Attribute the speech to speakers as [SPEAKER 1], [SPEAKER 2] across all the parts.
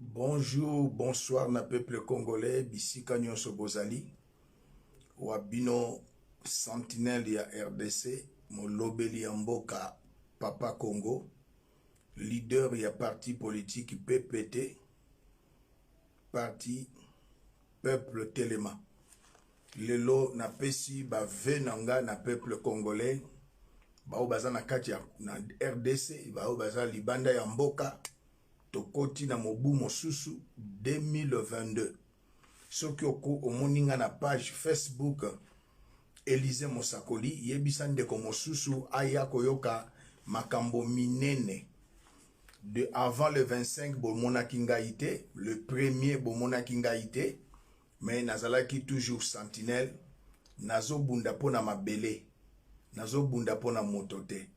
[SPEAKER 1] Bonjour, bonsoir na peuple congolais bisika nyonso bozali. Wa bino sentinelle ya RDC, molobeli ya mboka Papa Congo, leader ya parti politique PPT, parti peuple telema. Lelo napesi ba vœux na nga na peuple congolais baoyo baza na kati ya na RDC, baoyo baza libanda ya mboka. Tokoti na mobu mosusu 2022. Soki oko omoni nga na page Facebook Elysee Mosakoli, yebisa ndeko mosusu aya koyoka makambo minene. De avant le 25 bomonaki ngai te, le premier bomonaki ngai te, mais nazalaki toujours sentinelle, nazobunda mpo na mabele, nazobunda mpo na moto te.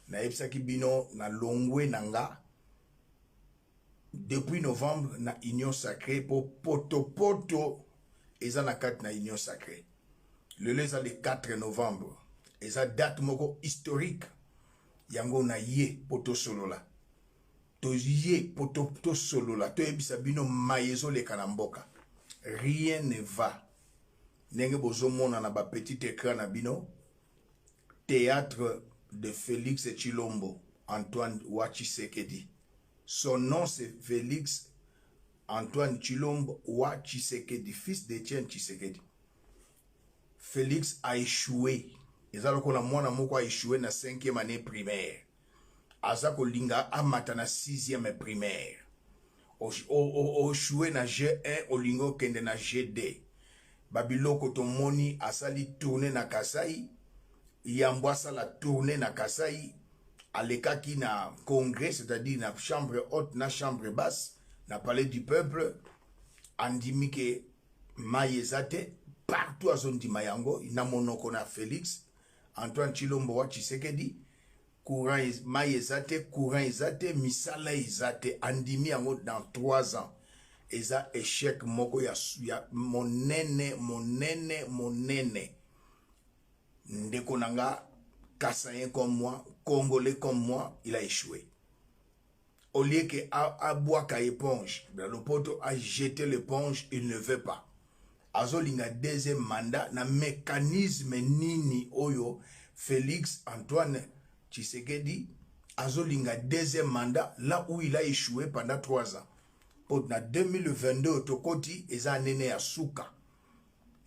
[SPEAKER 1] Nayebisaki bino na longwe na nga depuis novembre na Union Sacrée po potopoto eza na kati na Union Sacrée. Lelo eza le 4 novembre, eza date moko historique, yango na ye po tosolola, toye po tosolola, toyebisa bino maye ezoleka na mboka. Rien ne va ndenge bozomona na ba petit écran na bino, théâtre de Félix Tshilombo Antoine wa Tshisekedi. Son nom, c'est Félix Antoine Tshilombo wa Tshisekedi, fils d'Etienne Tshisekedi. Félix a échoué. Eza lokola mwana moko a échoué na 5e année primaire. Aza kolinga amata na 6e primaire. O échoué na G1, olingi okende na G2. Babiloko tomoni, asali tournée na Kasai. Yambo asala tournée na Kasai, alekaki na congrès, c'est-à-dire na chambre haute na chambre basse na palais du peuple. Andimi ke mai eza te partout, azondima yango na monoko na Félix Antoine Tshilombo wa Tshisekedi. Courant, mai eza te, courant eza te, misala eza te. Andimi yango dans 3 ans. Eza échec moko ya monene, monene, monene. Ndeko na nga, Kasaïen comme moi, Congolais comme moi, il a échoué. Au lieu que abwaka éponge na lopoto, a jeter l'éponge, il ne veut pas. Azolinga deuxième mandat na mécanisme nini oyo? Félix Antoine Tshisekedi azolinga deuxième mandat là où il a échoué pendant 3 ans. Po na 2022 tokoti, eza nene ya suka.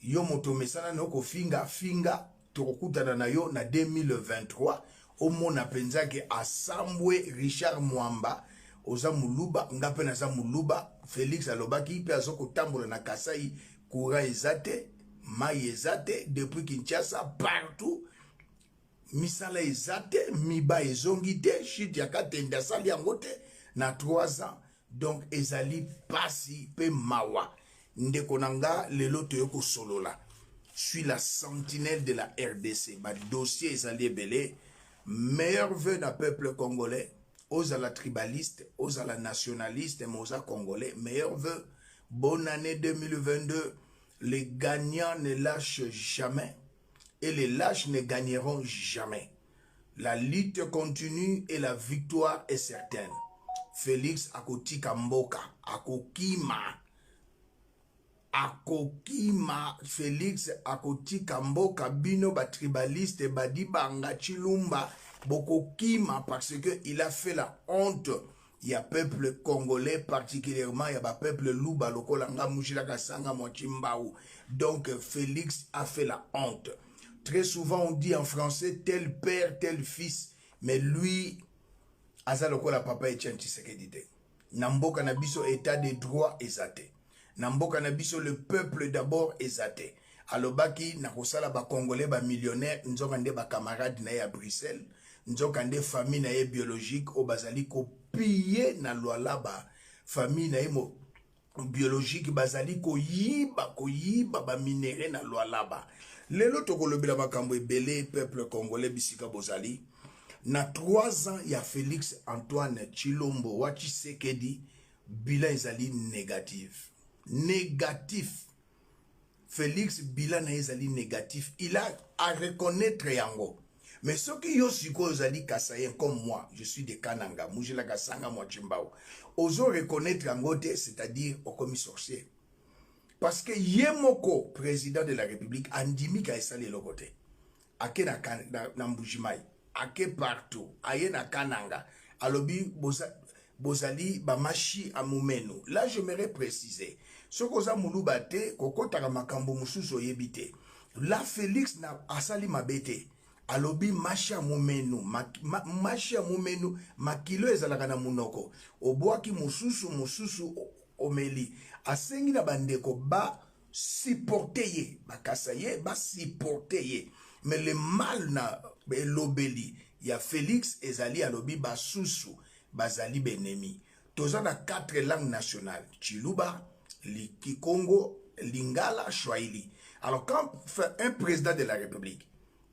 [SPEAKER 1] Yo moto omesana na kofinga finga, tokokutana na yo na 2023. Omona mpenza ke asambwe. Richard Mwamba, oza moluba, nga mpe naza moluba. Félix alobaki mpe aza kotambola na Kasai, courant eza te, mai eza te, depuis Kinshasa partout misala eza te, miba ezongi te, chute ya Katende asali yango te na 3 ans. Donc ezali pasi mpe mawa. Ndeko na nga, lelo toye kosolola suis la sentinelle de la RDC. Badossier ezali ebele. Meilleur vœu na peuple congolais, ozala tribaliste, ozala nationaliste, mais oza congolais, meilleur vœu, bonne année 2022. Les gagnants ne lâchent jamais et les lâches ne gagneront jamais. La lutte continue et la victoire est certaine. Félix akotika mboka, akokima, akokima. Félix akotika mboka. Bino batribaliste, badibanga, Chilumba, bokokima parce que il a fait la honte ya peuple congolais, particulièrement ya bapeuple luba lokola nga Mushilaka Sanga Mwachimbau. Donc Félix a fait la honte. Très souvent on dit en français: tel père, tel fils. Mais lui aza lokola papa Etienne Tshisekedi te. Na mboka na biso, état de droit eza te. Na mboka na biso, le peuple d'abord eza te. Alobaki na kosala bacongolais bamillionnaire, nzoka nde bacamarade na ye ya Bruxelles, nzoka nde famille na ye biologique oyo bazali kopiller na Lwalaba, famille na ye biologique bazali koyiba, koyiba baminerais na Lwalaba. Lelo tokolobela makambo ebele. Peuple congolais bisika bozali, na 3 ans ya Félix Antoine Tshilombo wa Tshisekedi, bilan ezali négatif, négatif. Félix, bilan na ye ezali négatif. Il a à reconnaître yango. Mais soki yo sikoyo ozali Kasaïen comme moi, je suis de Kananga, Mujila Kasanga Mwachimbao, ozo reconnaître yango te, c'est-à-dire okomi sorcier. Parce que ye moko président de la République andimi ka esali eloko te. Ake na Mbujimayi, ake partout, aye na Kananga, alobi bozali bamashi amumenu. Là, j'aimerais préciser, soki oza moluba te, kokotaka makambo mosusu oyebi te. La Félix na asali mabe te. Alobi mashi ya mumenu, mashi ya mumenu, makilo ezalaka na munoko, obwaki mosusu mosusu omeli. Asengi na bandeko ba supporter ye, bakasa ye, ba supporter ye. Mais le mal na elobeli ya Félix ezali alobi basusu bazali benemi. Toza na quatre langues nationales: Chiluba, Kikongo, Lingala, Swahili. Alors quand un président de la République,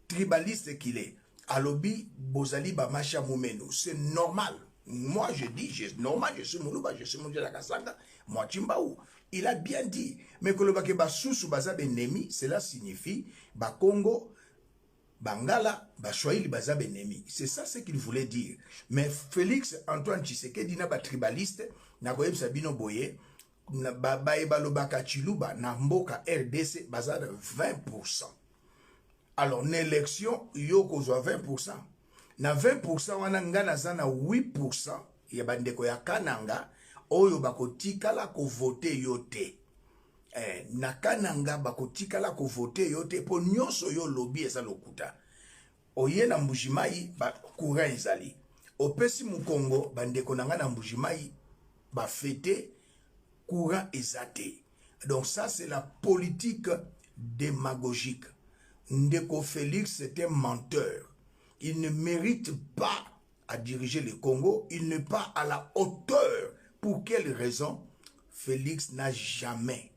[SPEAKER 1] tribaliste qu'il est, alobi bozali bamasha mumenu, c'est normal. Moi je dis, normal, je suis Moluba, je suis Mujela Kasanga, moi Chimbaou. Il a bien dit. Mais kolobake basusu baza benemi, cela signifie Bakongo, Bangala, Baswahili baza benemi. C'est ça ce qu'il voulait dire. Mais Félix Antoine Tshisekedi na ba tribaliste, na koyebisa bino boye, baye balobaka Chiluba na mboka RDC baza 20%. Alors na élection yo kozwa 20%. Na 20% wana, nga naza na 8% ya bandeko ya Kananga oyo bakotikala kovote yo te. Na Kananga bakotikala kovote yo te, mpo nyonso yo olobi eza lokuta. Oye na Mbujimai, ba courant ezali, opesi mokongo bandeko na ngai na Mbujimai bafete, courant eza te. Donc ça, c'est la politique démagogique. Ndeko Félix, c'est un menteur. Il ne mérite pas à diriger le Congo, il n'est pas à la hauteur. Pour quelle raison? Félix n'a jamais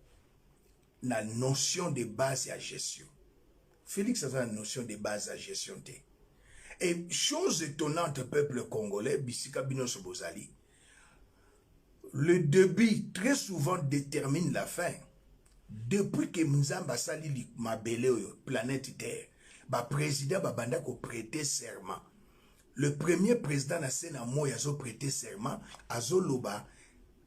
[SPEAKER 1] la notion de base ya gestion. Félix a la notion de base ya gestion te. Et chose étonnante, peuple congolais, bisika bino bozali, le début très souvent détermine la fin. Depuis que Nzambe asali mabele oyo, planète Terre, baprésident babanda koprêter serment. Le premier président na se na moi azoprêter serment, azoloba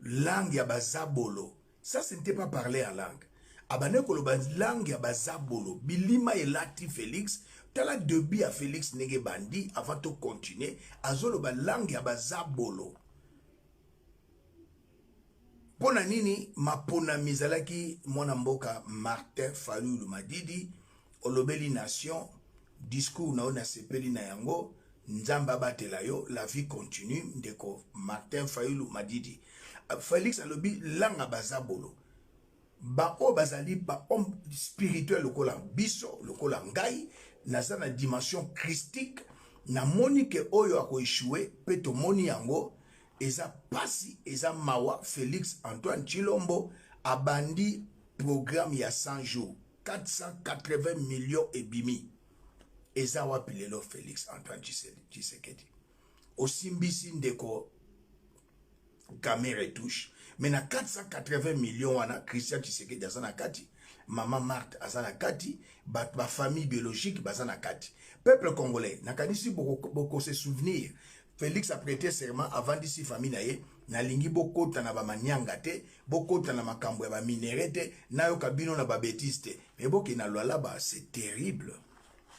[SPEAKER 1] langue ya bazabolo. Ça, ce n'était pas parler en langue. Abande koloba langue ya bazabolo, bilima elati Félix. Tala début ya Félix ndenge bandi. Avant to continuer, azoloba langue ya bazabolo. Mpo na nini maponami ezalaki? Mwana mboka Martin Fayulu Madidi, olobeli nation, discours na yo nasepeli na yango. Nzambe abatela yo. La vie continue. Ndeko Martin Fayulu Madidi, Félix alobi langa bazabolo. Baoyo bazali bahomme spirituel lokola biso, lokola ngai naza na dimension christique, namoni ke oyo akoéchouer mpe tomoni yango. Eza pasi, eza mawa. Félix Antoine Tshilombo abandi programme ya 100 jours, 480 millions ebimi. Eza wapi lelo? Félix Antoine Tshisekedi, osimbisi ndeko Kamerhe touche, mais na 480 millions wana, Christian Tshisekedi aza na kati, mama Marthe aza na kati, bato bafamille biologique baza na kati. Peuple congolais, nakanisi bokose souvenir, Félix aprêté serment, avandisi famille na ye. Nalingi bokota na bamanianga te, bokota na makambo ya baminerais te, nayoka bino na babêtises te. Mais bokende na Lualaba, c'est terrible,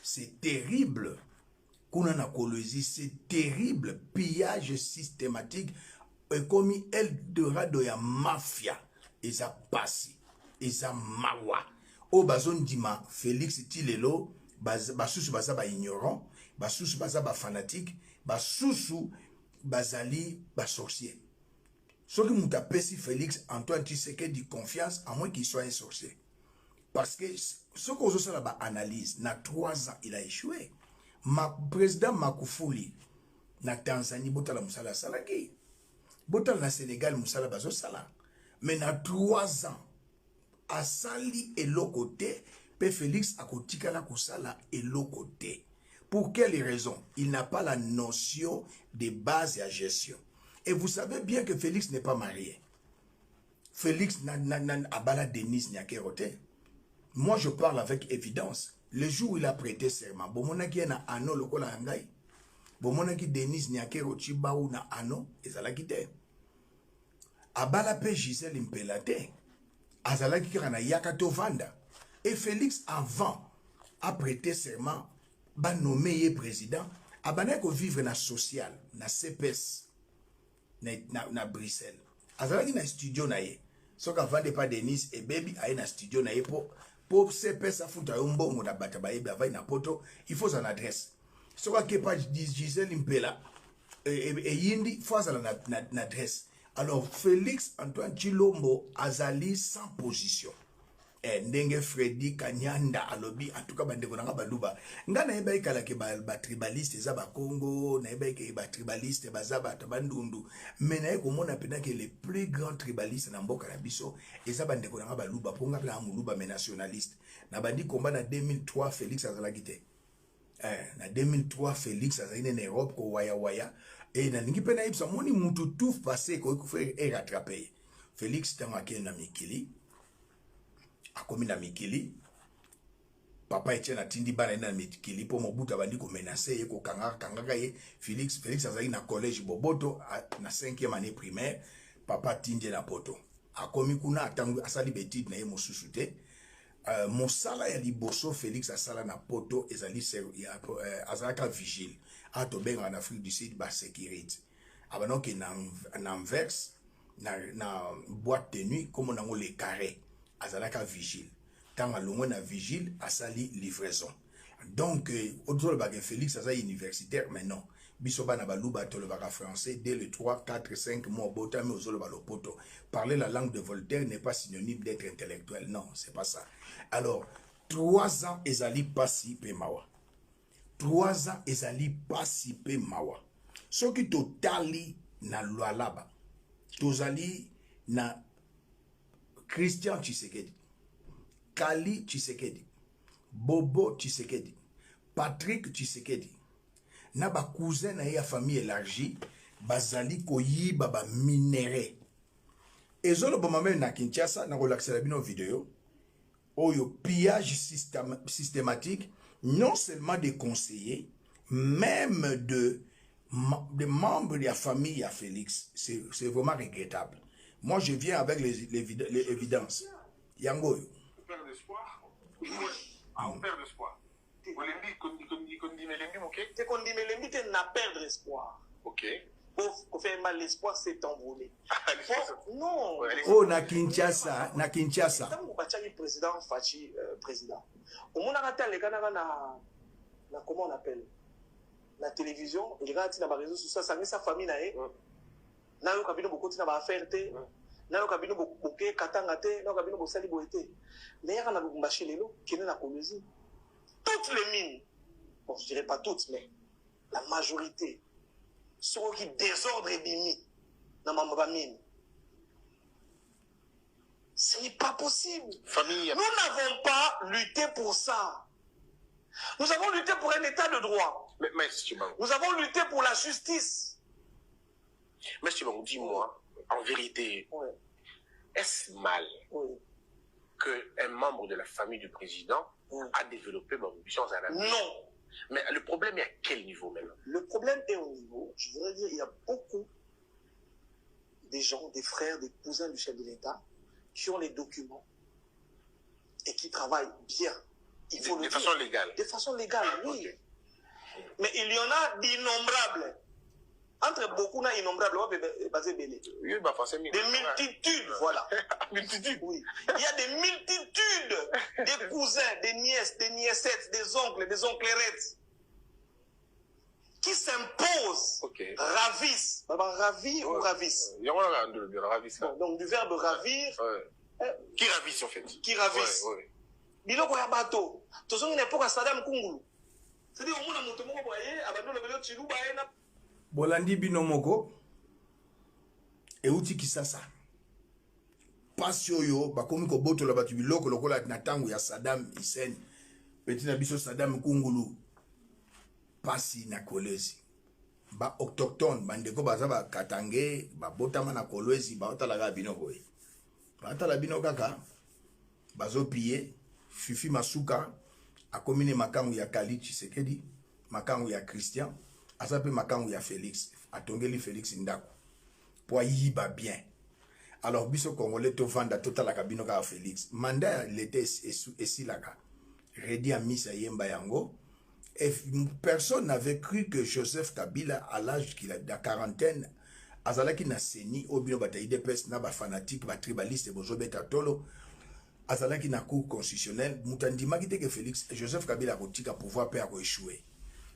[SPEAKER 1] c'est terrible. Kuna na Kolwezi, c'est terrible, pillage systématique, ekomi eldorado ya mafia. Eza pasi, eza mawa. Oyo bazondima Félix ti lelo, basusu baza baignorant, basusu baza bafanatique, basusu bazali basorcier. Soki moto apesi Félix Antoine Tshisekedi confiance, à moins qu'il soit un sorcier, parce que soki ozosala baanalyse, na 3 ans il a échoué. Président Makufuli na Tanzanie, botala mosala asalaki, botala na Sénégal mosala bazosala, mais na 3 ans asali eloko te. Mpe Félix akotikala kosala eloko te. Pour quelle raison? Il n'a pas la notion de base ya gestion. Et vous savez bien que Félix n'est pas marié. Félix na, na, na, abala Denise Nyakero te. Moi, je parle avec évidence. Le jour où il a prêté serment, bomonaki ye na anneau lokola ya ngai? Bomonaki Denise Nyakeru Tshibawu na anneau? Ezalaki te. Abala mpe Gisèle Mpela te, azalaki kaka na yaka tovanda. Et Félix, avant a prêté serment, banome ye président, abandaki kovivre na social na CPS na Bruxelles. Azalaki na studio na ye. Soki avandi pa Denise, ebebi, aye na studio na ye. Po CPS afuta yo mbongo na bato bayebi, avandi na poto, il faut azala na adresse. Soki ake pa Gisèle Mpela, eyindi, faut azala na adresse. Alors Félix Antoine Tshilombo azali sans position. Ndenge Fredi Kanyanda alobi, en tout cas bandeko na nga baluba, nga nayebaki kala ke batribaliste eza bakongo, nayebaki ke batribaliste baza bato bandundu, mais naye komona mpenza ke le plus grand tribaliste na mboka na biso eza bandeko na nga baluba, mpo nga mpe na moluba, mais nationaliste. Nabandi komba na 2003, Félix azalaki te. Na 2003, Félix azalaki nde na Europe kowayawaya. E nalingi mpe nayebisa, moni mutu tout passé ekoki erattrape ye. Félix, ntango akei na mikili, akomi na mikili, papa Etienne atindi bana ye na mikili mpo Mobutu abandi komenacer ye, kokangaka kangaka ye. Félix azalaki na collège Boboto na 5e année primaire. Papa atindi ye na poto. Akomi kuna, atango asali baétude na ye mosusu te. Mosala ya liboso Félix asala na poto ezali azalaka vigile, awa tobengaka na Afrique du Sud basécurité. Abanda okende na Anvers, na boîte de nuit, kombo nango Le Carré. Azalaka vigile. Ntango alongwe na vigile, asali livraison. Donc tolobaka Félix aza universitaire, mais non. Biso bana baluba tolobaka français dès le 3, 4, 5 mois obotami, ozoloba lopoto. Parler la langue de Voltaire n'est pas synonyme d'être intellectuel. Non, c'est pas ça. Alors 3 ans ezali pasi mpe mawa. 3 ans ezali pasi mpe mawa. Soki totali na Lualaba, tozali na Christian Tshisekedi, Kali Tshisekedi, Bobo Tshisekedi, Patrick Tshisekedi na bacousin na ye ya famille élargie, bazali koyiba baminerais. Ezolobama même na Kinshasa. Nakolakisela bino video oyo, pillage systématique, non seulement des conseillers, même de membres de la famille à Félix. C'est vraiment regrettable. Moi, je viens avec les évidences. Yango oyo.
[SPEAKER 2] Père d'espoir. Ah, on perd d'espoir. Olembi kondima, elembi moke.
[SPEAKER 3] Te, kondima elembi te, na perdre espoir. Pour faire mal, l'espoir s'est envolé. Non.
[SPEAKER 1] Oyo na Kinshasa, na Kinshasa.
[SPEAKER 3] Ntango batiaki président Fatshi président, omonaka te alekanaka na, comment on appelle, na télévision, elekaka ntina baréseau sociaux, asangisa famille na ye. Nayoka bino bokoti na baaffaire te, nayoka bino boke Katanga te, nayoka bino bosali boye te. Mais yaka na Lubumbashi lelo, kende na Kolwezi, toutes les mines, bon, je dirais pas toutes, mais la majorité, soki désordre ebimi na mambo bamine, ce n'est pas possible.
[SPEAKER 2] Famille.
[SPEAKER 3] Nous n'avons pas lutté pour ça. Nous avons lutté pour un état de droit.
[SPEAKER 2] Mais Tshibangu,
[SPEAKER 3] Nous avons lutté pour la justice.
[SPEAKER 2] Mais Tshibangu, dis-moi, en vérité, est-ce mal qu'un membre de la famille du président a développé ma ambition à la
[SPEAKER 3] Non.
[SPEAKER 2] Mais le problème est à quel niveau maintenant?
[SPEAKER 3] Le problème est au niveau, je voudrais dire, il y a beaucoup des gens, des frères, des cousins du chef de l'État qui ont les documents et qui travaillent bien. Il faut
[SPEAKER 2] De,
[SPEAKER 3] le
[SPEAKER 2] de
[SPEAKER 3] dire.
[SPEAKER 2] Façon légale.
[SPEAKER 3] De façon légale, oui. Mais il y en a d'innombrables. Entre beaucoup, na innombrables, ouais, basé belé.
[SPEAKER 2] Oui, bah, forcément.
[SPEAKER 3] Des multitudes, voilà.
[SPEAKER 2] Multitudes.
[SPEAKER 3] Oui. Il y a des multitudes des cousins, des nièces, des niècettes, des oncles, des onclerettes qui s'imposent, ravissent. Bah, ravir ou ravissent?
[SPEAKER 2] Il y en a un de ravissent.
[SPEAKER 3] Bon, donc du verbe ravir.
[SPEAKER 2] Qui ravissent en fait.
[SPEAKER 3] Qui ravissent. Biloko ya bato. Tozongi na époque ya Saddam Kungulu. C'est-à-dire omona moto moko boye abandi olobeli Tshiluba ye na
[SPEAKER 1] Bolandi bino moko, euti Kisasa. Pasi oyo bakomi kobotola bato biloko lokola na ntango ya Saddam Hussein, petit na biso Saddam Kungulu. Pasi na Kolwezi, baautochtone, bandeko baza bakatange, babotama na Kolwezi, baotalaka bino boye, baotala bino kaka bazopie. Fifi Masuka. Akomi ne makangu ya Kali Tshisekedi, makangu ya Christian, aza mpe makangu ya Félix. Atongeli Félix ndako po ayiba bien. Alors biso Congolais tovanda, totalaka bino kaka Félix. Mandat ya l'État esilaka. Redi Amisi ayemba yango. Et personne n'avait cru que Joseph Kabila, à l'âge qu'il a, la quarantaine, azalaki na CENI, oyo bino bato ya UDPS na bafanatique, batribaliste bozobeta tolo. Azalaki na Cour constitutionnelle. Moto andimaki te ke Félix Joseph Kabila akotika pouvoir mpe akoéchouer.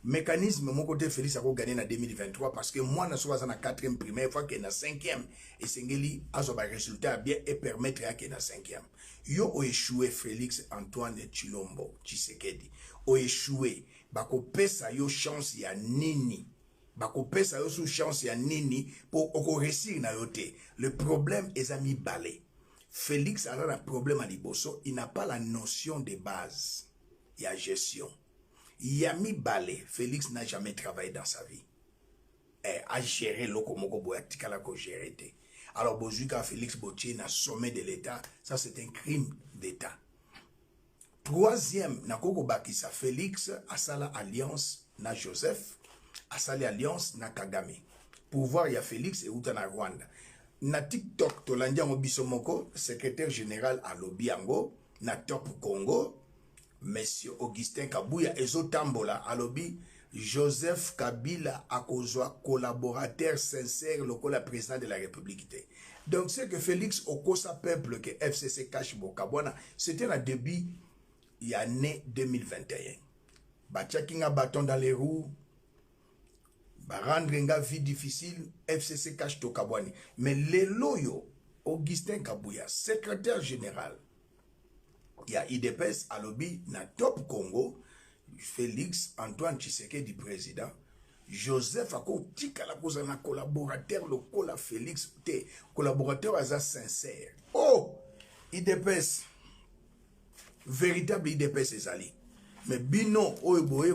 [SPEAKER 1] Mécanisme moko te Félix akogagner na 2023, parce que mwana soki aza na 4e primaire, faut akende na 5e, esengeli azwa barésultat ya bien et permettre akende na 5e. Yo oéchoué, Félix Antoine Tshilombo Tshisekedi, oéchoué. Bakopesa yo chance ya nini? Bakopesa yo su chance ya nini mpo okoréussir na yo te? Le problème eza mibale. Félix aza na problème ya liboso, il n'a pas la notion de base ya gestion. Ya mibale, Félix n'a jamais travaillé dans sa vie. Agérer eloko moko boye, atikala kogérer te. Alors bozwi kaka Félix, botie na sommet de l'État, ça c'est un crime d'État. Troisième, nakoki kobakisa, Félix asala alliance na Joseph, asali alliance na Kagame. Pouvoir ya Félix euta na Rwanda. Na TikTok tolandi yango biso moko, secrétaire général alobi yango na Top Congo, monsieur Augustin Kabuya. Ezotambola, alobi Joseph Kabila akozwa collaborateur sincère lokola président de la République te. Donc c'est que Félix okosa peuple que FCC CACH bokabwana, c'était na début ya année 2021. Batiaki nga bâton dans les roues, barendre nga vie difficile, FCC CACH tokabwani. Mais lelo oyo, Augustin Kabuya, secrétaire général ya UDPS, alobi na Top Congo, Félix Antoine Tshisekedi président, Joseph akotikala kozala na collaborateur lokola Félix te, collaborateur aza sincère. Oh, UDPS, véritable UDPS ezali. Mais bino oyo boye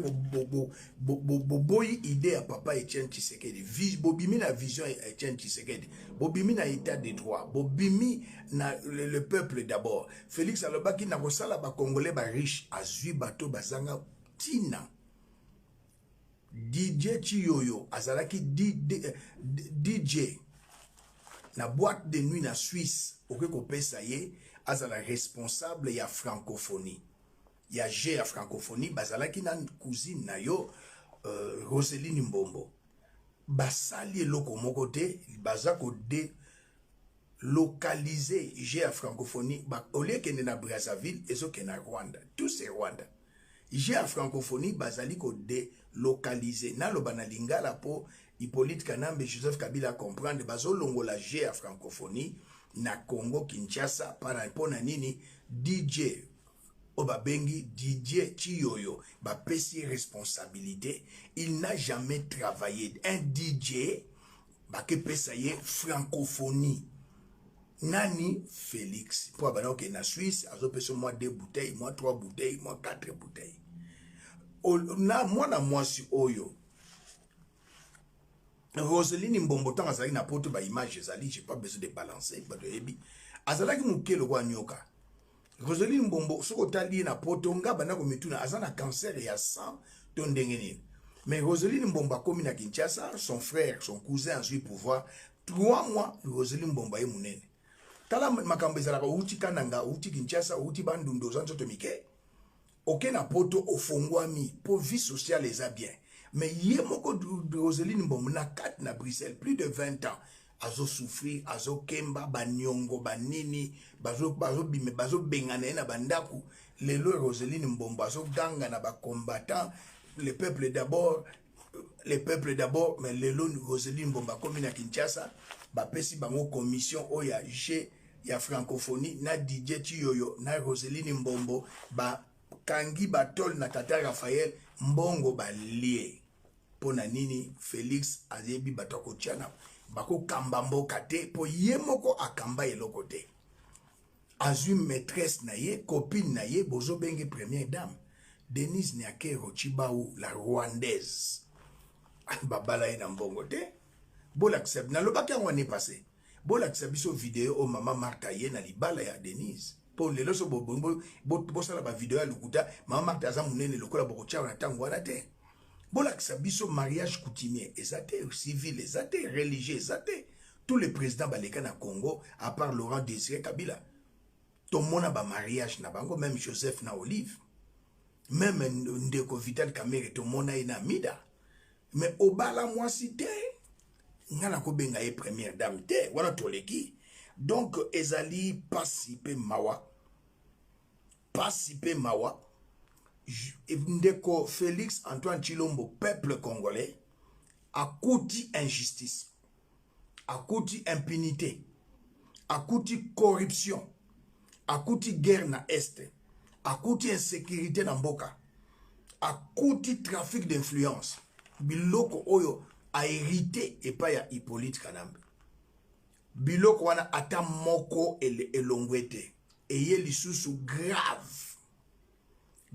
[SPEAKER 1] boboyi idée ya papa Etienne Tshisekedi, bobimi na vision ya Etienne Tshisekedi, bobimi na état de droit, bobimi na le peuple d'abord. Félix alobaki na kosala bacongolais bariche, azwi bato bazanga ntina. DJ Chiyoyo azalaki DJ na boîte de nuit na Suisse, okoki kopesa ye azala responsable ya francophonie, ya Jeux ya francophonie. Bazalaki na cousine na yo Roseline Mbombo, basali eloko moko te. Baza kodelocaliser Jeux ya francophonie. Au lieu ekende na Brazzaville, ezokende na Rwanda. Tout c'est Rwanda. Jeux ya francophonie bazali kodelocaliser. Naloba na lingala mpo Hippolyte Kanambe, Joseph Kabila comprendre. Bazolongola Jeux ya francophonie na Congo Kinshasa. Mpo na nini? DJ oyo babengi Didier Chiyoyo, bapesi responsabilité, il n'a jamais travaillé. Un DJ, bakepesa ye francophonie. Nani? Félix. Mpo abanda kokende na Suisse, azopesa mwa deux bouteilles, mwa trois bouteilles, mwa quatre bouteilles. Na mwana mwasi oyo Roseline Mbombo, ntango azalaki na Poto, baimage ezali, j'ai pas besoin de balancer, bato oyebi, azalaki moke lokola nyoka. Roseline Mbombo, soki otali ye na Poto, nga banda komituna aza na cancer ya sang to ndenge nini. Mais Roseline Mbombo akomi na Kinshasa, son frère, son cousin azwi pouvoir, 3 mois Roseline Mbombo aye monene. Tala makambo ezalaka: outi Kananga, outi Kinshasa, outi Bandundu, oza nzoto mike, oke na Poto, ofongwami mpo vie sociale eza bien. Mais ye moko Roseline Mbombo, na kati na Bruxelles plus de 20 ans, azosouffrir, azokemba baniongo banini, bazobima, bazobengana ye na bandako. Lelo Roseline Mbombo azoganga na bacombattant, le peuple d'abord, le peuple d'abord. Mais lelo Roseline Mbombo akomi na Kinshasa, bapesi bango commission oyo ya Jeux ya francophonie na DJ Chiyoyo na Roseline Mbombo. Bakangi batole na tata Raphaël, mbongo balie. Mpo na nini? Félix ayebi bato akotia na bakokamba mboka te, mpo ye moko akamba eloko te. Azwi maîtresse na ye, copine na ye, bozobenge première dame, Denise Nyakeru Tshibawu, la Rwandaise. Babala ye na mbongo te. Bolakisa, nalobaki yango année passé, bolakisa biso video oyo mama Marta ye na libala ya Denise. Mpo lelo so bosala bavideo ya lokuta, mama Marthe aza monene lokola bokotia na ntango wana te. Bolakisa biso mariage coutumier eza te, civil eza te, religieux eza te. Tous les présidents baleka na Congo, à part Laurent Désiré Kabila, tomona bamariage na bango, même Joseph na Olive, même ndeko Vital Kamerhe tomona ye na Mida. Mais obala mwasi te, nga nakobenga ye première dame te, wana toleki. Donc ezali pasi pe mawa, pasi pe mawa. Ndeko Félix Antoine Tshilombo, peuple congolais akuti injustice, akuti impunité, akuti corruption, akuti guerre na Est, akuti insécurité na mboka, akuti trafic d'influence, biloko oyo a hérité epai ya Hippolyte Kanambe. Biloko wana ata moko elongwe te, eye lisusu grave.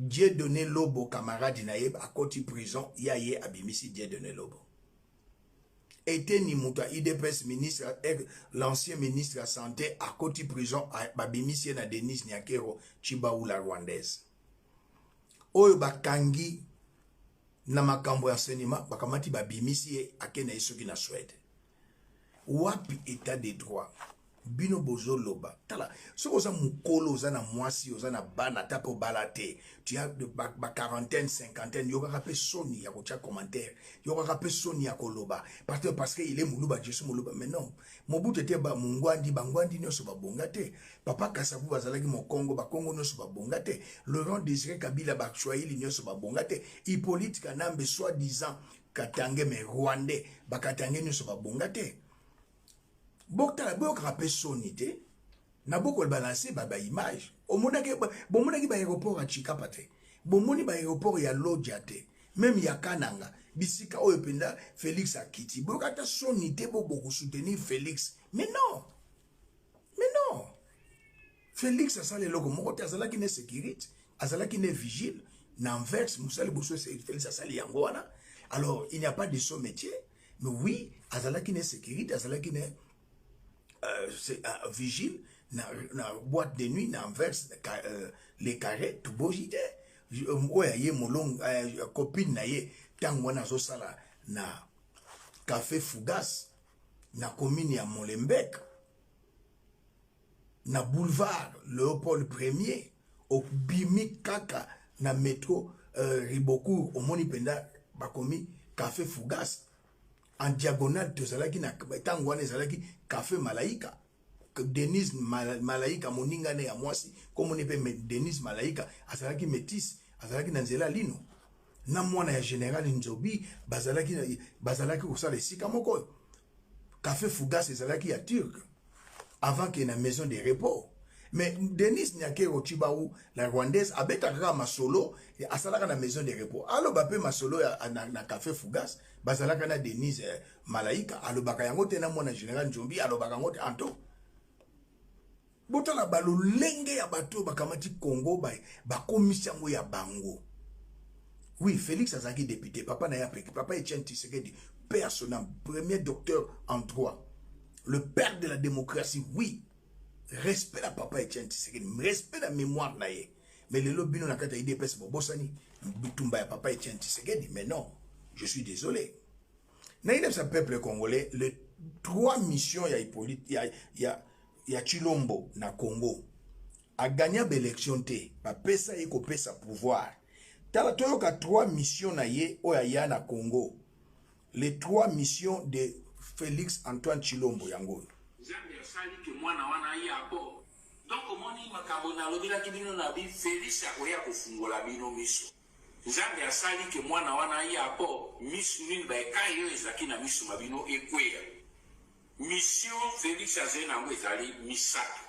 [SPEAKER 1] Dieudonné Lobo, camarade na ye, akoti prison, ya ye abimisi Dieudonné Lobo. Eteni moto ya UDPS, ministre, l'ancien ministre ya santé, akoti prison, babimisi ye na Denise Nyakeru Tshibawu la rwandaise. Oyo bakangi na makambo ya enseignement, bakamati babimisi ye, ake na ye soki na Suède. Wapi état de droit? Bino bozoloba, tala, soki oza mokolo, oza na mwasi, oza na bana, ata mpe obala te, tu as ba quarantaine, cinquantaine, yokaka mpe soni ya kotia commentaire, yokaka mpe soni ya koloba parce que il est moluba, je suis moluba. Mais non, Mobutu ete ba mongwandi, bangwandi nyonso babonga te. Papa Kasavu bazalaki mokongo, bakongo nyonso babonga te. Laurent Désiré Kabila, baswahili nyonso babonga te. Hippolyte Kanambe, soi-disant katangais mais rwandais, bakatangais nyonso babonga te. Botala, boyokaka mpe soni te na bokoloba na se baimage. Omonaki, bomonaki baaéroport ya Tshikapa te, bomoni baaéroport ya Lodja te, même ya Kananga, bisika oyo mpenza Félix akiti. Boyoka ata soni te, bo bokosoutenir Félix. Mais non, mais non, Félix asala eloko moko te. Azalaki ne sécurité, azalaki ne vigile na Anvers. Mosala liboso Félix asali yango wana. Alors il n'y a pas de sot métier, mais oui, azalaki ne sécurité, azalaki ne vigile na boîte de nuit na Anvers, les carrés. Toboyi te oyo aye molongo, copine na ye ntango wana azosala na Café Fougas na commune ya Molenbeek, na boulevard Léopold Premier. Obimi kaka na métro Ribaucourt, omoni mpenza bakomi Café Fougas. En diagonale tozalaki na ntango wana ezalaki Café Malaika. Denise Malaika, moninga ne ya mwasi, komoni mpe Denise Malaika azalaki métisse, azalaki na nzela lino na mwana ya général Nzobi, bazalaki kosala esika moko. Café Fougas ezalaki ya turc avant ke na maison de repos. Mais Denise Nyakeru Tshibawu la rwandaise abetaka kaka masolo, asalaka na maison de repos, aloba mpe masolo na Café Fougas bazalaka na Denise Malaika, alobaka yango te. Na mwana général Nzombi alobaka yango te. Anto botala balolenge ya bato oyo bakamati Congo, bakomisi yango ya bango. Oui, Félix azalaki député, papa na ye apeki, papa Etienne Tshisekedi, père son âme, premier docteur en droit, le père de la démocratie. Oui, respect na papa Etienne Tshisekedi, respect na mémoire na ye. Mais lelo bino na kati ya UDPS bobosani bitumba ya papa Etienne Tshisekedi. Mais non, je suis désolé, nayebisa peuple congolais, le trois missions ya Hippolyte, ya Tshilombo na Congo, aganya baélection te, bapesa ye kopesa pouvoir. Tala, toyoka trois missions na ye oyo aya na Congo, les trois missions de Félix Antoine Tshilombo, yango oyo.
[SPEAKER 4] Nzambe asali ke mwana wana aya po. Donc omoni makambo nalobelaki bino na bi Félix akoya kofungola bino miso. Nzambe asali ke mwana wana aya po misu nini, baekai oyo ezalaki na miso ma bino ekweya. Mission Félix azali na yango ezali misato.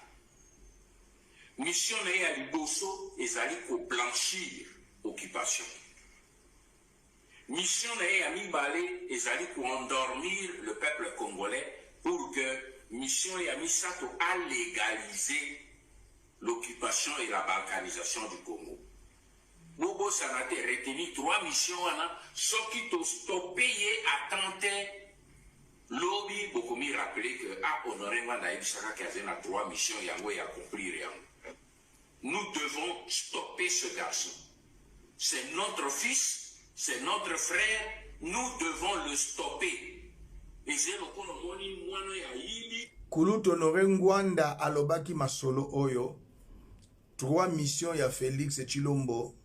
[SPEAKER 4] Mission na ye ya liboso ezali koblanchir occupation. Mission na ye ya mibale ezali koendormir le peuple congolais pour que mission ya misato alégaliser l'occupation et la balkanisation du Congo. Bobosana te, retenir trois missions wana. Soki tostope ye atan te, lobi bokomi rappeler que ah, Honoré Ngbanda ayebisaka ke azali na trois missions, yango ya accomplir yango. Nous devons stopper ce garçon. C'est notre fils, c'est notre frère, nous devons le stopper.
[SPEAKER 1] Kulutu Honore Ngwanda alobaki masolo oyo trois missions ya Felix Tshilombo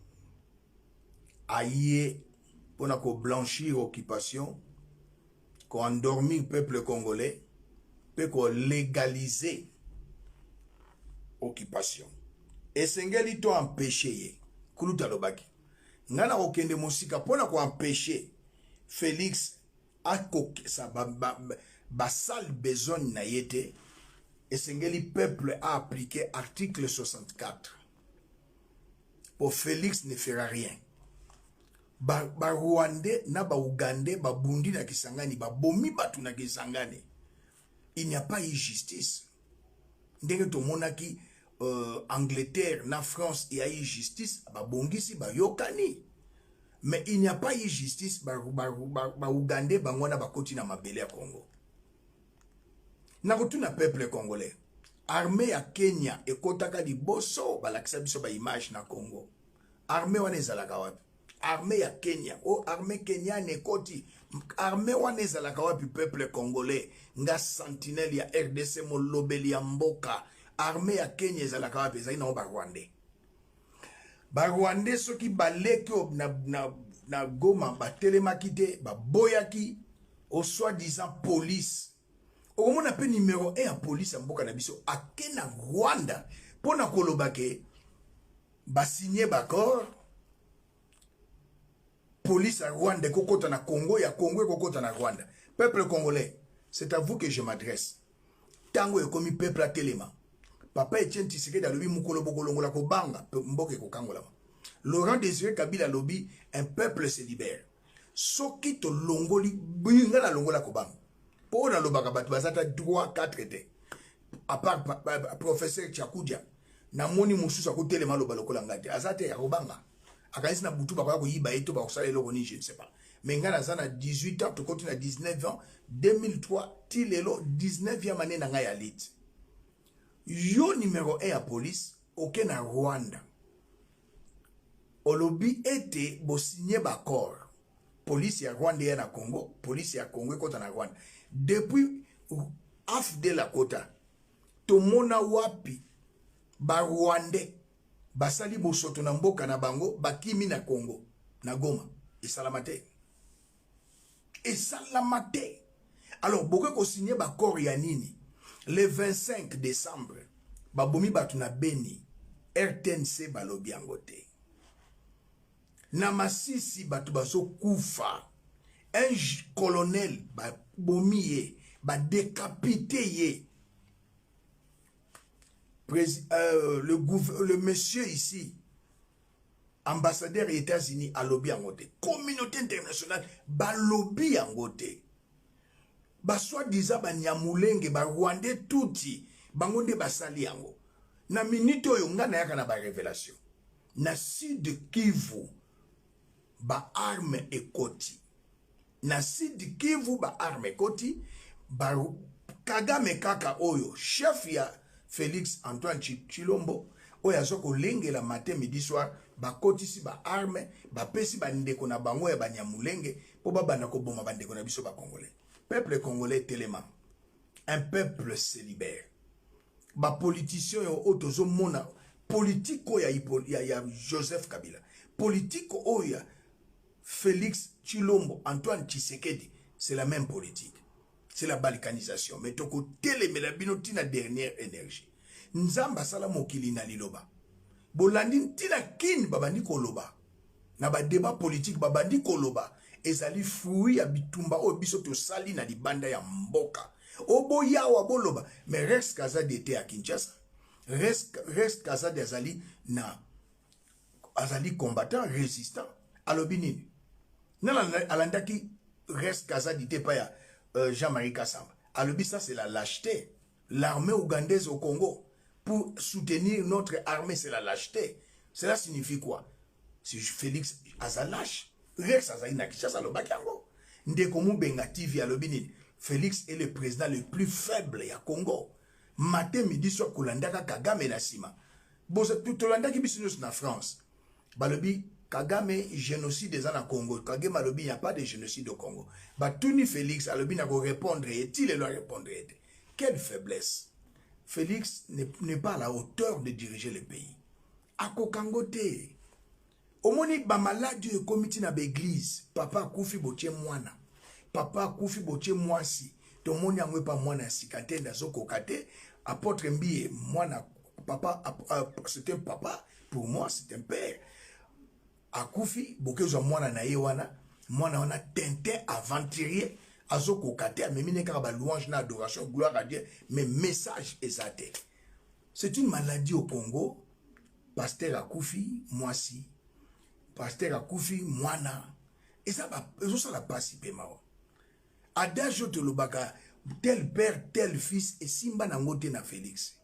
[SPEAKER 1] aye mpona ko blanchir occupation, ko endormir peuple congolais mpe ko légaliser occupation. Esengeli to empêcher ye. Kulutu alobaki ngai nakokende mosika mpona ko empêcher Felix akokisa ba, ba, ba sale besogne na ye te. Esengeli peuple a appliquer article 64 po Felix ne fera rien. Ba, ba Rwandais na ba Ougandais babundi na Kisangani, babomi bato na Kisangani. Il n'y a pas eu justice. Ndenge tomonaki Angleterre na France il y a eu justice, babongisi bayokani. Mais il n'y a pas eu justice, ba, ba, ba, ba Ougandais bango wana bakoti na mabele ya Congo. Nakotuna peuple congolais, armée ya Kenya ekotaka liboso balakisa biso ba image na Congo. Armée wana ezalaka wapi? Armée ya Kenya, oh armée kenyane ekoti. Armée wana ezalaka wapi peuple congolais? Nga sentinelle ya RDC molobeli ya mboka. Armée ya Kenya ezalaka wapi? Ezali nango ba Rwandais. Ba Rwandais soki baleki na Goma batelemaki te, baboyaki au soi-disant police. Okomona pe numéro 1 ya police ya mboka na biso ake na Rwanda mpona koloba ke basigné baccord, police ya Rwanda ekokota na Congo, ya Congo ekokota na Rwanda. Peuple congolais, c'est à vous que je m'adresse. Tango ekomi peuple atelema. Papa Etienne Tshisekedi alobi mokolo bokolongola kobanga mboka ekokangolama. Laurent Désiré Kabila alobi un peuple se libère. Soki tolongoli nga nalongola kobanga. Po nalobaka bato baza ta 3 4 te. À part professeur Tchakudia, namoni mosusu akotelema aloba lokola ngai te. Aza te akobanga. Akanisi na butu bakoya koyiba ye to bakosala eloko nini, je ne sais pas. Mais ngai naza na 18 ans, tokoti na 19 ans, 2003 ti lelo 19e année na ngai ya lit. Yo numéro 1 ya police oke na Rwanda. Olobi ete bosigné baccord. Police ya Rwanda ya na Congo, police ya Congo ekota na Rwanda. Depuis AFDL akota, tomona wapi ba Rwandais basali bosoto na mboka na bango bakimi na Congo, na Goma. Esalama te. Esalama te. Alors bokoki kosigner baccord ya nini? Le 25 décembre babomi bato na Beni, RTNC balobi yango te. Na Masisi bato bazokufa, un colonel babomi ye, badécapité ye. Le monsieur ici, ambassadeur des États-Unis, alobi yango te. Communauté internationale balobi yango te. Ba soi-disant ba Nyamulenge, ba Rwandais tuti, bango nde basali yango. Na minute oyo nga nayaka na ba révélation. Na Sud Kivu ba arme ekoti. Na Sud Kivu ba arme ekoti, ba Kagame kaka oyo chef ya Félix Antoine Tshilombo oyo aza kolengela matin midi soir, bakotisi ba arme, bapesi bandeko na bango ya Banyamulenge mpo babanda koboma bandeko na biso ba Congolais. Peuple congolais telema, un peuple se libère. Ba politiciens oyo tozomona politique oyo ya Joseph Kabila, politique oyo ya Félix Tshilombo Antoine Tshisekedi, c'est la même politique. C'est la balkanisation. Mais toko telemela bino tina dernière énergie. Nzamba sala mokili na liloba. Bolandi ntina kin babandi koloba. Na ba débat politique babandi koloba. Ezali fruit ya bitumba oyo biso tosali na libanda ya mboka. Oboyawa boloba. Mais Rex Kazadi était à Kinshasa. Rex Kazadi azali na azali combattant résistant. Alobi nini? Nana alandaki Rex Kazadi te pa ya Jean-Marie Kassamba. Alobi ça c'est la lâcheté. L'armée ougandaise au Congo pour soutenir notre armée, c'est la lâcheté. Cela signifie quoi? Si Félix aza lâche, Rex azali na Kinshasa alobaki yango. Ndeko Mubenga TV alobi nini? Félix est le président le plus faible ya Congo. Matin midi soir kolandaka Kagame na sima. Tolandaki biso nyonso na France, balobi Kagame, génocide eza na Congo. Kagame alobi: "Y a pas de génocide au Congo." Batuni Félix, alobi: "Na korépondre ye." Ti lelo arépondre ye te. Quelle faiblesse! Félix n'est pas à la hauteur de diriger le pays. Akokango te. Omoni bamaladi oyo ekomi ntina baeglise: papa akufi, botie mwana; papa akufi, botie mwasi. Tomoni yango epa mwana ya sika te, nde azokoka te. Apôtre Mbiye, mwana papa, c'est un papa pour moi, c'est un père, akufi, bokezwa mwana na ye wana. Mwana wana tintin, aventurier, azokoka te. Amemi ne kaka balouange na adoration, gloire à Dieu, mais message eza te. C'est une maladie au Congo. Pasteur akufi, mwasi; pasteur akufi, mwana. Eza ezosala mpasi mpe mawa. Adage oyo tolobaka, "tel père, tel fils", esimba nango te na Félix.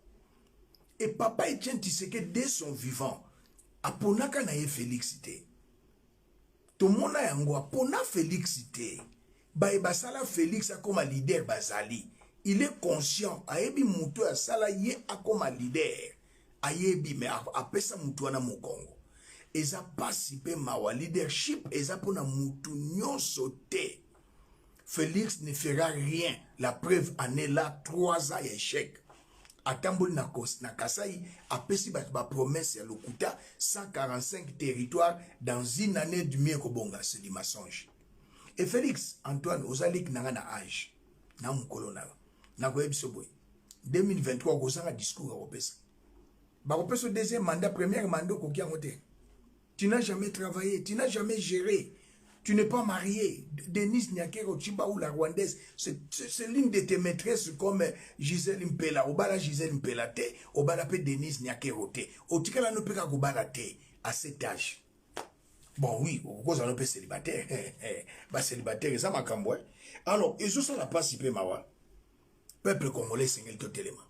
[SPEAKER 1] E papa Etienne Tshisekedi, de son vivant, aponaka na ye Félix te. Tomona yango, apona Félix te. Baye basala Félix akóma leader bazali. Il est conscient, ayebi motu oyo asala ye akóma leader, ayebi, mais apesa motu wana mokongo. Eza pasi mpe mawa. Leadership eza mpona mutu nyonso te. Félix ne fera rien, la preuve en est là: 3 ans ya échec. Atamboli na Kasai, apesi bato bapromesse ya lokuta, 145 territoires dans une année du mie kobonga. C'est du mensonge. Et Félix Antoine, ozaliki na nga na age na mokolo na yo, nakoyebi biso boye: 2023 okozanga discours ya kopesa. Bakopesa deuxième mandat, première mandat okoki yango te. Tu n'as jamais travaillé, tu n'as jamais géré, tu n'es pas marié. Denise Nyakeru Tshibawu, la Rwandaise, c'est l'une de tes maîtresses comme Gisèle Mpela. Obala Gisèle Mpela te, obala pe Denise Nyakeru te. Otikala no pe kobala te à cet âge. Bon oui, okozala no pe célibataire. Ba célibataire eza makambo. Alors, ezosala pasi pe mawa. Peuple congolais, esengeli totelema.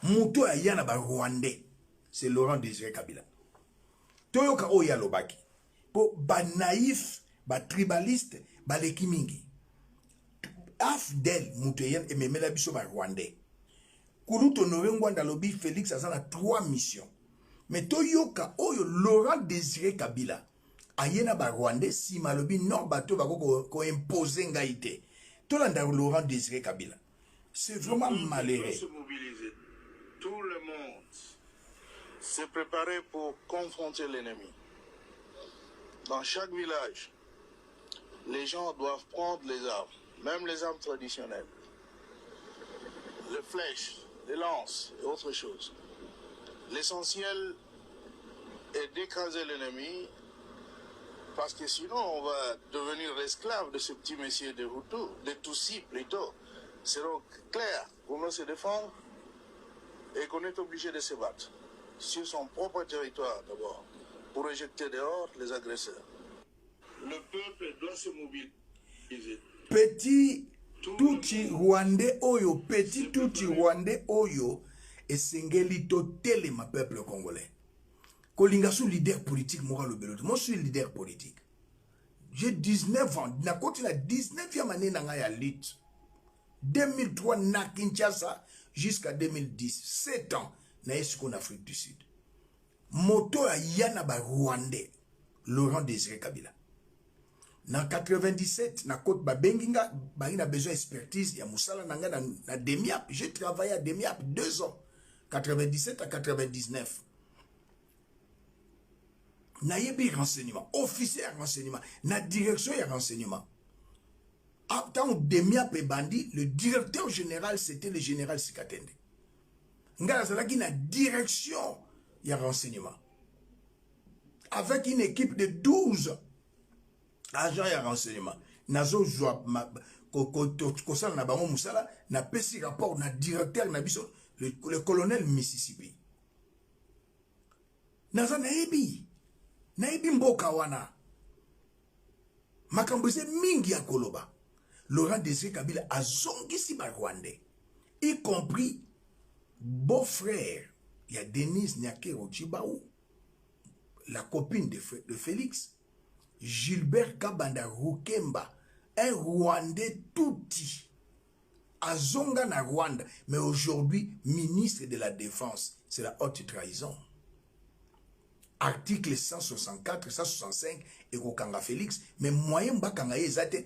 [SPEAKER 1] Moto aya na ba Rwandais, c'est Laurent Désiré Kabila. Toyoka oyo alobaki, mpo banaïf, batribaliste baleki mingi. AFDL moto ememela biso barwandais. Kulutu Honore Ngbanda alobi Félix aza na trois missions, mais toyoka oyo Laurent Désiré Kabila aye na barwandais. Nsima alobi: "Non, bato bako koimpose ngai te." Tolanda Laurent Désiré Kabila. C'est vraiment malheureux.
[SPEAKER 5] Se mobiliser. Tout le monde s'est préparé pour confronter l'ennemi. Dans chaque village, les gens doivent prendre les armes, même les armes traditionnelles, les flèches, les lances et autres choses. L'essentiel est d'écraser l'ennemi parce que sinon on va devenir l'esclave de ce petit monsieur de Hutu, de Tutsi plutôt. C'est donc clair qu'on doit se défendre et qu'on est obligé de se battre sur son propre territoire d'abord pour éjecter dehors les agresseurs. Le peuple doit se mobiliser.
[SPEAKER 1] Petit Tutsi rwandais oyo, petit Tutsi rwandais oyo, esengeli totelema, peuple congolais. Kolinga su leader politique moko alobelo te. Moi, suis leader politique, j'ai 19 ans, nakoti na 19e année na ngai ya lutte. 2003 na Kinshasa jusqu'à 2010, 7 ans. Naye sikoyo na Afrique du Sud. Moto aya na barwandais, Laurent Désiré Kabila. Na 97 na côte, babengi nga, bangi na besoin expertise ya mosala na ngai na Demiap. J'ai travaillé à Demiap 2 ans, 97 à 99. Nayebi renseignement, officier ya renseignement na direction ya renseignement. Ntango Demiap ebandi, le directeur général, c'était le général Sikatende. Ngai nazalaki na direction ya renseignement avec une équipe de 12 agents ya renseignement. Nazozwa kosala na bango mosala, napesi rapport na directeur na biso, le colonel Mississippi. Naza nayebi mboka wana, makambo eza mingi ya koloba. Laurent Désiré Kabila azongisi barwandais, y compris beau-frère ya Denise Nyakeru Tshibawu, la copine de Félix, Gilbert Kabanda Rukemba, un Rwandais tutsi. Azonga na Rwanda, mais aujourd'hui ministre de la Défense, c'est la haute trahison. Article 164, 165 ekokanga Félix, mais moyen bakanga ye eza te.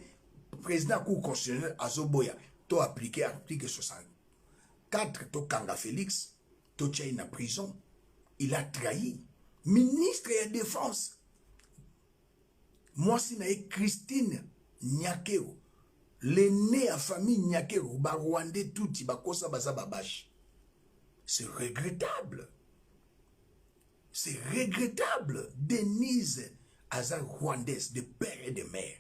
[SPEAKER 1] Président Cour constitutionnelle azoboya to appliquer article 64, tokanga Félix, totia ye na prison. Il a trahi. Ministre ya Défense, mwasi na ye Christine Nyakeru, l'aîné ya famille Nyakeru, ba Rwandais tuti bakosa baza babashi. C'est regrettable. C'est regrettable. Denise aza rwandaise de père et de mère.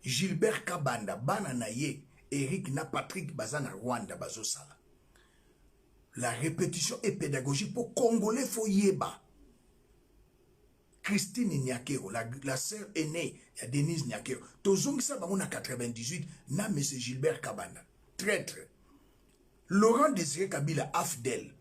[SPEAKER 1] Gilbert Kabanda, bana na ye, Eric na Patrick baza na Rwanda bazosala. La répétition est pédagogique pour Congolais faut yeba. Christine Nyakeru, la sœur aînée ya Denise Nyakeru, tozongisa bango na 98 na monsieur Gilbert Kabanda, traître. Laurent Désiré Kabila, AFDL,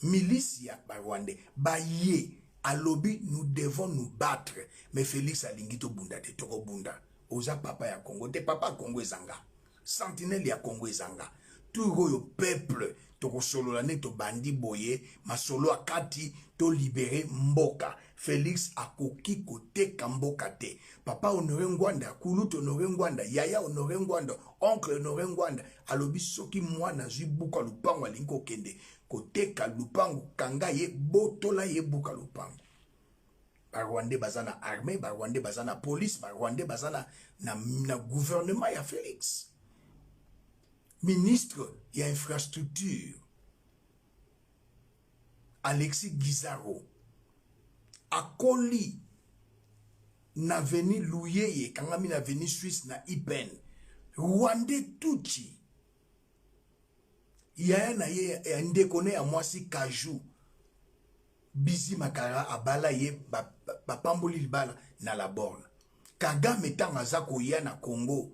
[SPEAKER 1] milice ya ba Rwandais, baye alobi nous devons nous battre, mais Félix alingi tobunda te, tokobunda. Oza papa ya Congo te, papa ya Congo ezanga. Sentinelle ya Congo ezanga. Tour oyo peuple tokosolola nde tobandi boye masolo akati to libérer mboka. Félix akoki koteka mboka te. Papa Honoré Ngwanda, kulutu Honoré Ngwanda, yaya Honoré Ngwanda, oncle Honoré Ngwanda alobi soki mwana azwi buka lupango alingi kokende koteka lupango, kanga ye, botola ye buka lupango. Ba Rwandais baza na armée, ba Rwandais baza na police, ba Rwandais baza na gouvernement ya Félix. Ministre ya infrastructure Alexis Gizaro akoli na avenue Luyeye, kangami na avenue Suisse na IPN. Rwandais tutsi. Yaya na ye ya ndeko ne ya mwasi Kaju Bizi Makara abala ye, bapamboli libala na la borne. Kagame ntango aza koya na Congo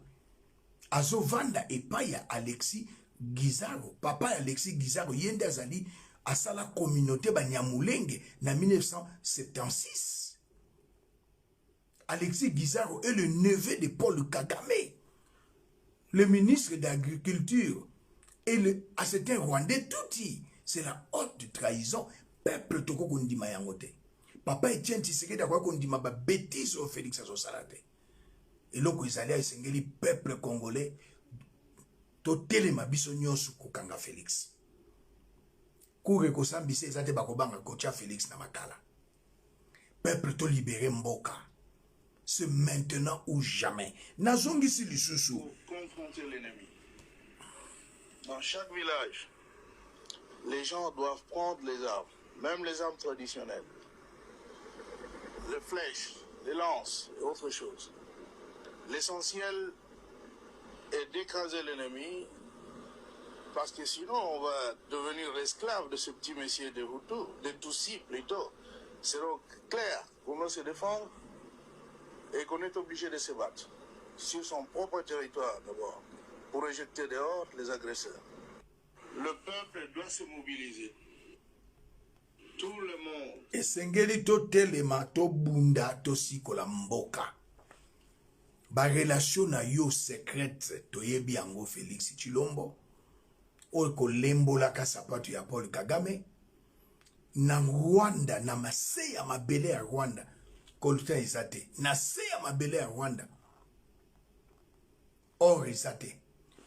[SPEAKER 1] azovanda epai ya Alexis Gizaro. Papa ya Alexis Gizaro ye nde azali asala communauté Banyamulenge na 1976. Alexis Gizaro est le neveu de Paul Kagame, le ministre d'Agriculture, et le c'est un Rwandais tutsi. C'est la haute trahison. Peuple toko kondima yango te. Papa Etienne Tshisekedi akoki kondima ba bêtises oyo Félix azosala te. Eloko ezali esengeli peuple congolais totelema biso nyonso kokanga Félix. Cour ekosambisa eza te, bakobanga kotia Félix na makala. Peuple to libérer mboka. C'est maintenant ou jamais. Nazongisi lisusu.
[SPEAKER 5] Pour confronter l'ennemi. Dans chaque village, les gens doivent prendre les armes, même les armes traditionnelles, les flèches, les lances et autres choses. L'essentiel est d'écraser l'ennemi, parce que sinon on va devenir l'esclave de ce petit monsieur de Hutu, de Tutsi plutôt. C'est donc clair qu'on doit se défendre et qu'on est obligé de se battre sur son propre territoire d'abord, pour rejeter dehors les agresseurs. Le peuple doit se mobiliser. Tout le monde.
[SPEAKER 1] Esengeli totelema, tobunda, tosikola mboka. Ba relation na yo secrète toyebi yango Félix Tshilombo, oyo kolembolaka sapato ya Paul Kagame na Rwanda, na mase ya mabele ya Rwanda, coltan eza te. Na se ya mabele ya Rwanda, or eza te.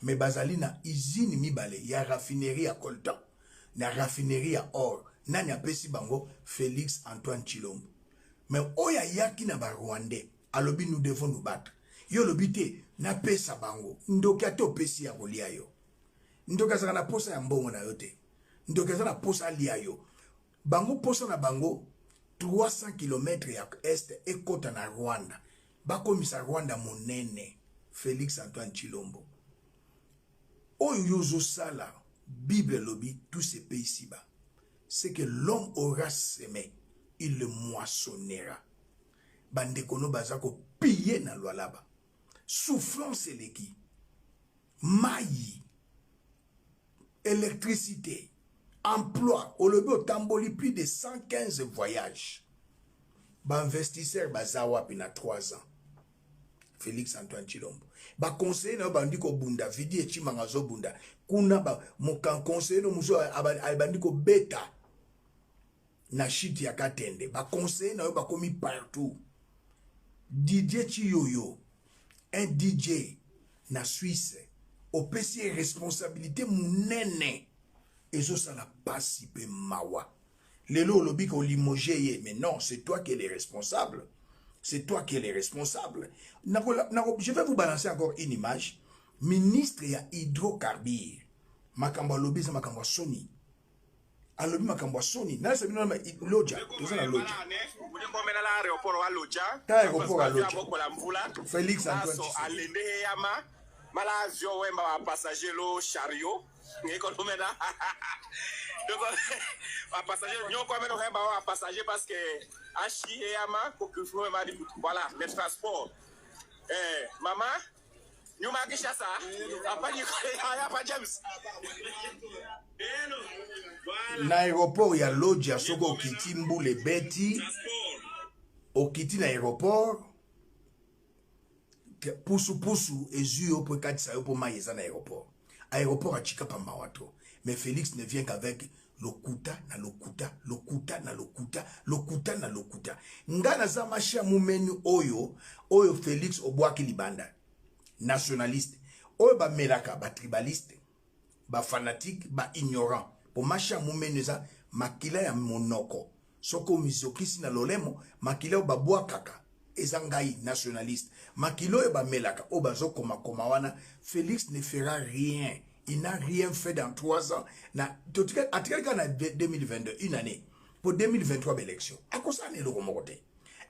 [SPEAKER 1] Mais bazali na usine mibale ya raffinerie ya coltan na raffinerie ya or. Nani apesi bango? Félix Antoine Tshilombo. Mais oyo ayaki na ba Rwandais alobi nous devons nous battre. Yo olobi te napesa bango. Ndoki ate opesi ya kolia yo. Ndoki azalaka na posa ya mbongo na yo te. Ndoki aza na posa alia yo. Bango posa na bango 300 kilomètres ya est ekota na Rwanda. Bakomisa Rwanda monene. Félix Antoine Tshilombo. Oyo yo ozosala, Bible elobi tout se paye ici-bas. Ce que l'homme aura semé, il le moissonnera. Bandeko no baza ko piller na Lualaba. Souffrance eleki. Mayi, électricité, emploi, olobi otamboli plus de 115 voyages. Ba investisseurs baza wapi na 3 ans? Félix Antoine Tshilombo. Ba conseiller na yo bandi kobunda, Vidi Echimanga azobunda. Kuna ba mokan conseiller no mosusu abandi kobeta na shit ya Katende. Ba conseiller na yo bakomi partout. Didier Tshiyoyo, un DJ na Suisse, opesi ye responsabilité munene, ezosala pasi pe mawa. Lelo olobi ko limoger ye, mais non, c'est toi qui es le responsable. C'est toi qui es le responsable. Nako, nako, je vais vous balancer encore une image. Ministre ya hydrocarbures. Makambo alobi eza makambo ya soni. Alobi makambo ya soni. Nalesa bino na Lodja, toza na Lodja. Ta aéroport ya Lodja. Félix Antoine Tshisekedi.
[SPEAKER 4] Malazio wemba wa passager lo chariot ngekolomena donc ba passager nyoko ameno hemba wa passager parce que ashi eyama kokufo ma di voilà les transports eh mama nyuma Kinshasa apa ni apa James.
[SPEAKER 1] Na aéroport ya Lodja, soki okiti mbula ebeti, okiti na aéroport, pusupusu ezwi yo mpo ekatisa yo mpo mai eza na aéroport. Aéroport ya Tshikapa mawa trop. Mais Félix ne vient qu'avec lokuta na lokuta, lokuta na lokuta, lokuta na lokuta. Nga naza mashia mumeni oyo, oyo Félix obwaki libanda. Nationaliste. Oyo bamelaka ba tribaliste, ba fanatique, ba ignorant. Po mashia mumeni eza makila ya monoko. Soko mizokisi na lolemo, makila oyo babwakaka eza ngai nationaliste. Makila oyo bamelaka, oyo bazokoma koma wana, Félix ne fera rien. Il n'a rien fait dans 3 ans. Na, totika, atikali kaka na 2022, une année. Pour 2023 élection. Akosala na eloko moko te.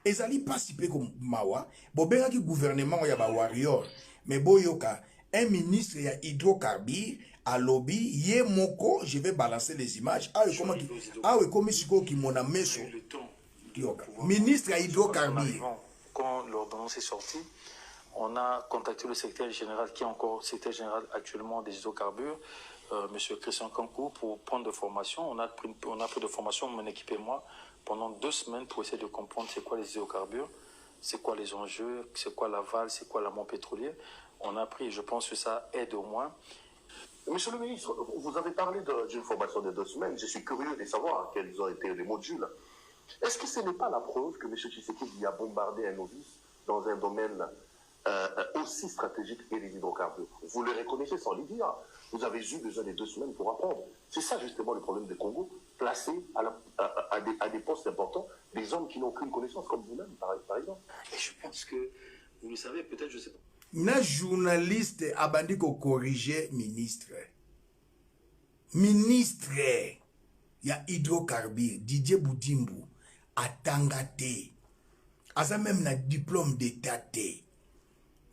[SPEAKER 1] Ezali pasi pe ko mawa, bobengaki gouvernement ya ba warrior, mais boyoka un ministre ya hydrocarbures alobi ye moko, je vais balancer les images. Ah, comment ki, ah, ekomi sikoyo kimona meso. Yoka. Ministre ya hydrocarbures.
[SPEAKER 6] Quand l'ordonnance est sortie, on a contacté le secrétaire général qui est encore secrétaire général actuellement des hydrocarbures, monsieur Christian Kankou, pour prendre de formation. On a pris de formation, mon équipe et moi, pendant 2 semaines pour essayer de comprendre c'est quoi les hydrocarbures, c'est quoi les enjeux, c'est quoi l'aval, c'est quoi l'amont pétrolier. On a pris, je pense que ça aide au moins.
[SPEAKER 2] Monsieur le ministre, vous avez parlé d'une formation de 2 semaines. Je suis curieux de savoir quels ont été les modules. Est-ce que ce n'est pas la preuve que M. Tshisekedi a bombardé un novice dans un domaine aussi stratégique que les hydrocarbures? Vous le reconnaissez sans le dire. Vous avez eu besoin de 2 semaines pour apprendre. C'est ça justement le problème du Congo, placé à des postes importants, des hommes qui n'ont aucune connaissance, comme vous-même, par exemple.
[SPEAKER 6] Et je pense que, vous le savez, peut-être, je ne sais pas.
[SPEAKER 1] Na journaliste abandi ko corriger ministre. Ministre ya hydrocarbures Didier Budimbu atanga te. Aza même na diplôme d'état te.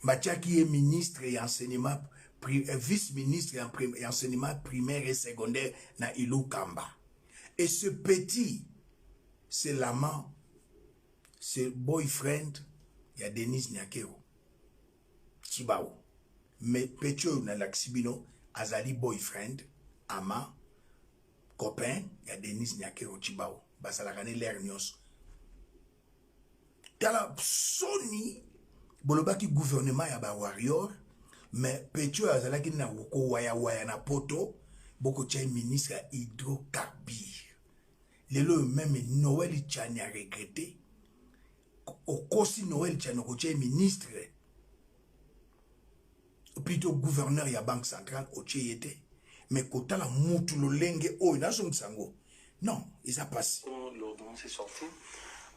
[SPEAKER 1] Batiaki ye ministre ya enseignement vice-ministre ya ya enseignement primaire et secondaire na Ilukamba. Et ce petit, c'est l'amant, c'est boyfriend ya Denise Nyakeru Tshibao. Mais petit oyo na lakisi bino azali boyfriend, ama, copain ya Denise Nyakeru Tshibao. Bazalaka ne l'air nyonso. Tala soni bolobaki gouvernement ya ba warrior, mais petit oyo azalaki na ko waya waya na poto, boko tia ministre ya hydrocarbures. Lelo même Noël Tshiani a regretté. Okosi Noël Tshiani okotia ministre plutôt gouverneur ya banque centrale otie ye te, mais kotala mutu lolenge oyo nazongisa yango. Non, eza pasi.
[SPEAKER 6] Quand l'ordonnance est sortie,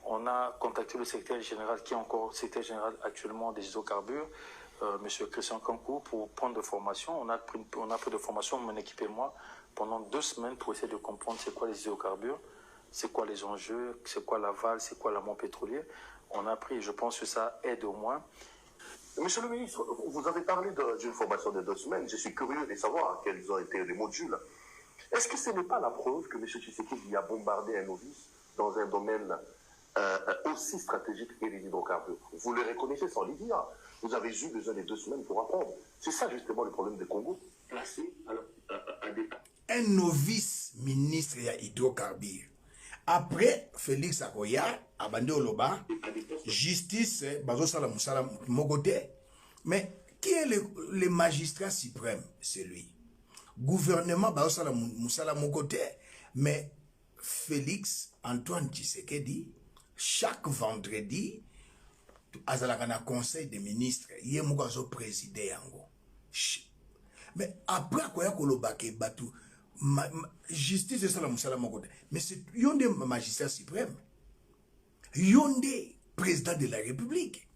[SPEAKER 6] on a contacté le secrétaire général qui est encore secrétaire général actuellement des hydrocarbures, monsieur Christian Kankou, pour prendre de formation. On a pris de formation, mon équipe et moi, pendant 2 semaines pour essayer de comprendre c'est quoi les hydrocarbures, c'est quoi les enjeux, c'est quoi l'aval, c'est quoi l'amont pétrolier. On a pris, je pense que ça aide au moins.
[SPEAKER 2] Monsieur le ministre, vous avez parlé d'une formation de 2 semaines. Je suis curieux de savoir quels ont été les modules. Est-ce que ce n'est pas la preuve que M. Tshisekedi a bombardé un novice dans un domaine aussi stratégique que les hydrocarbures? Vous le reconnaissez sans le dire. Vous avez eu besoin de 2 semaines pour apprendre. C'est ça justement le problème du Congo, placé à des...
[SPEAKER 1] Un novice ministre ya hydrocarbures. Après, Félix akoya, abandi oloba, justice, bazosala mosala moko te. Mais qui est le magistrat suprême? C'est lui. Gouvernement, bazosala mosala moko te. Mais Félix Antoine Tshisekedi, chaque vendredi, azalaka na conseil des ministres, ye moko azo présider yango. Mais après akoya koloba ke bato justice esala mosala moko te. Mais yo nde magistrat suprême, yo nde président de la République,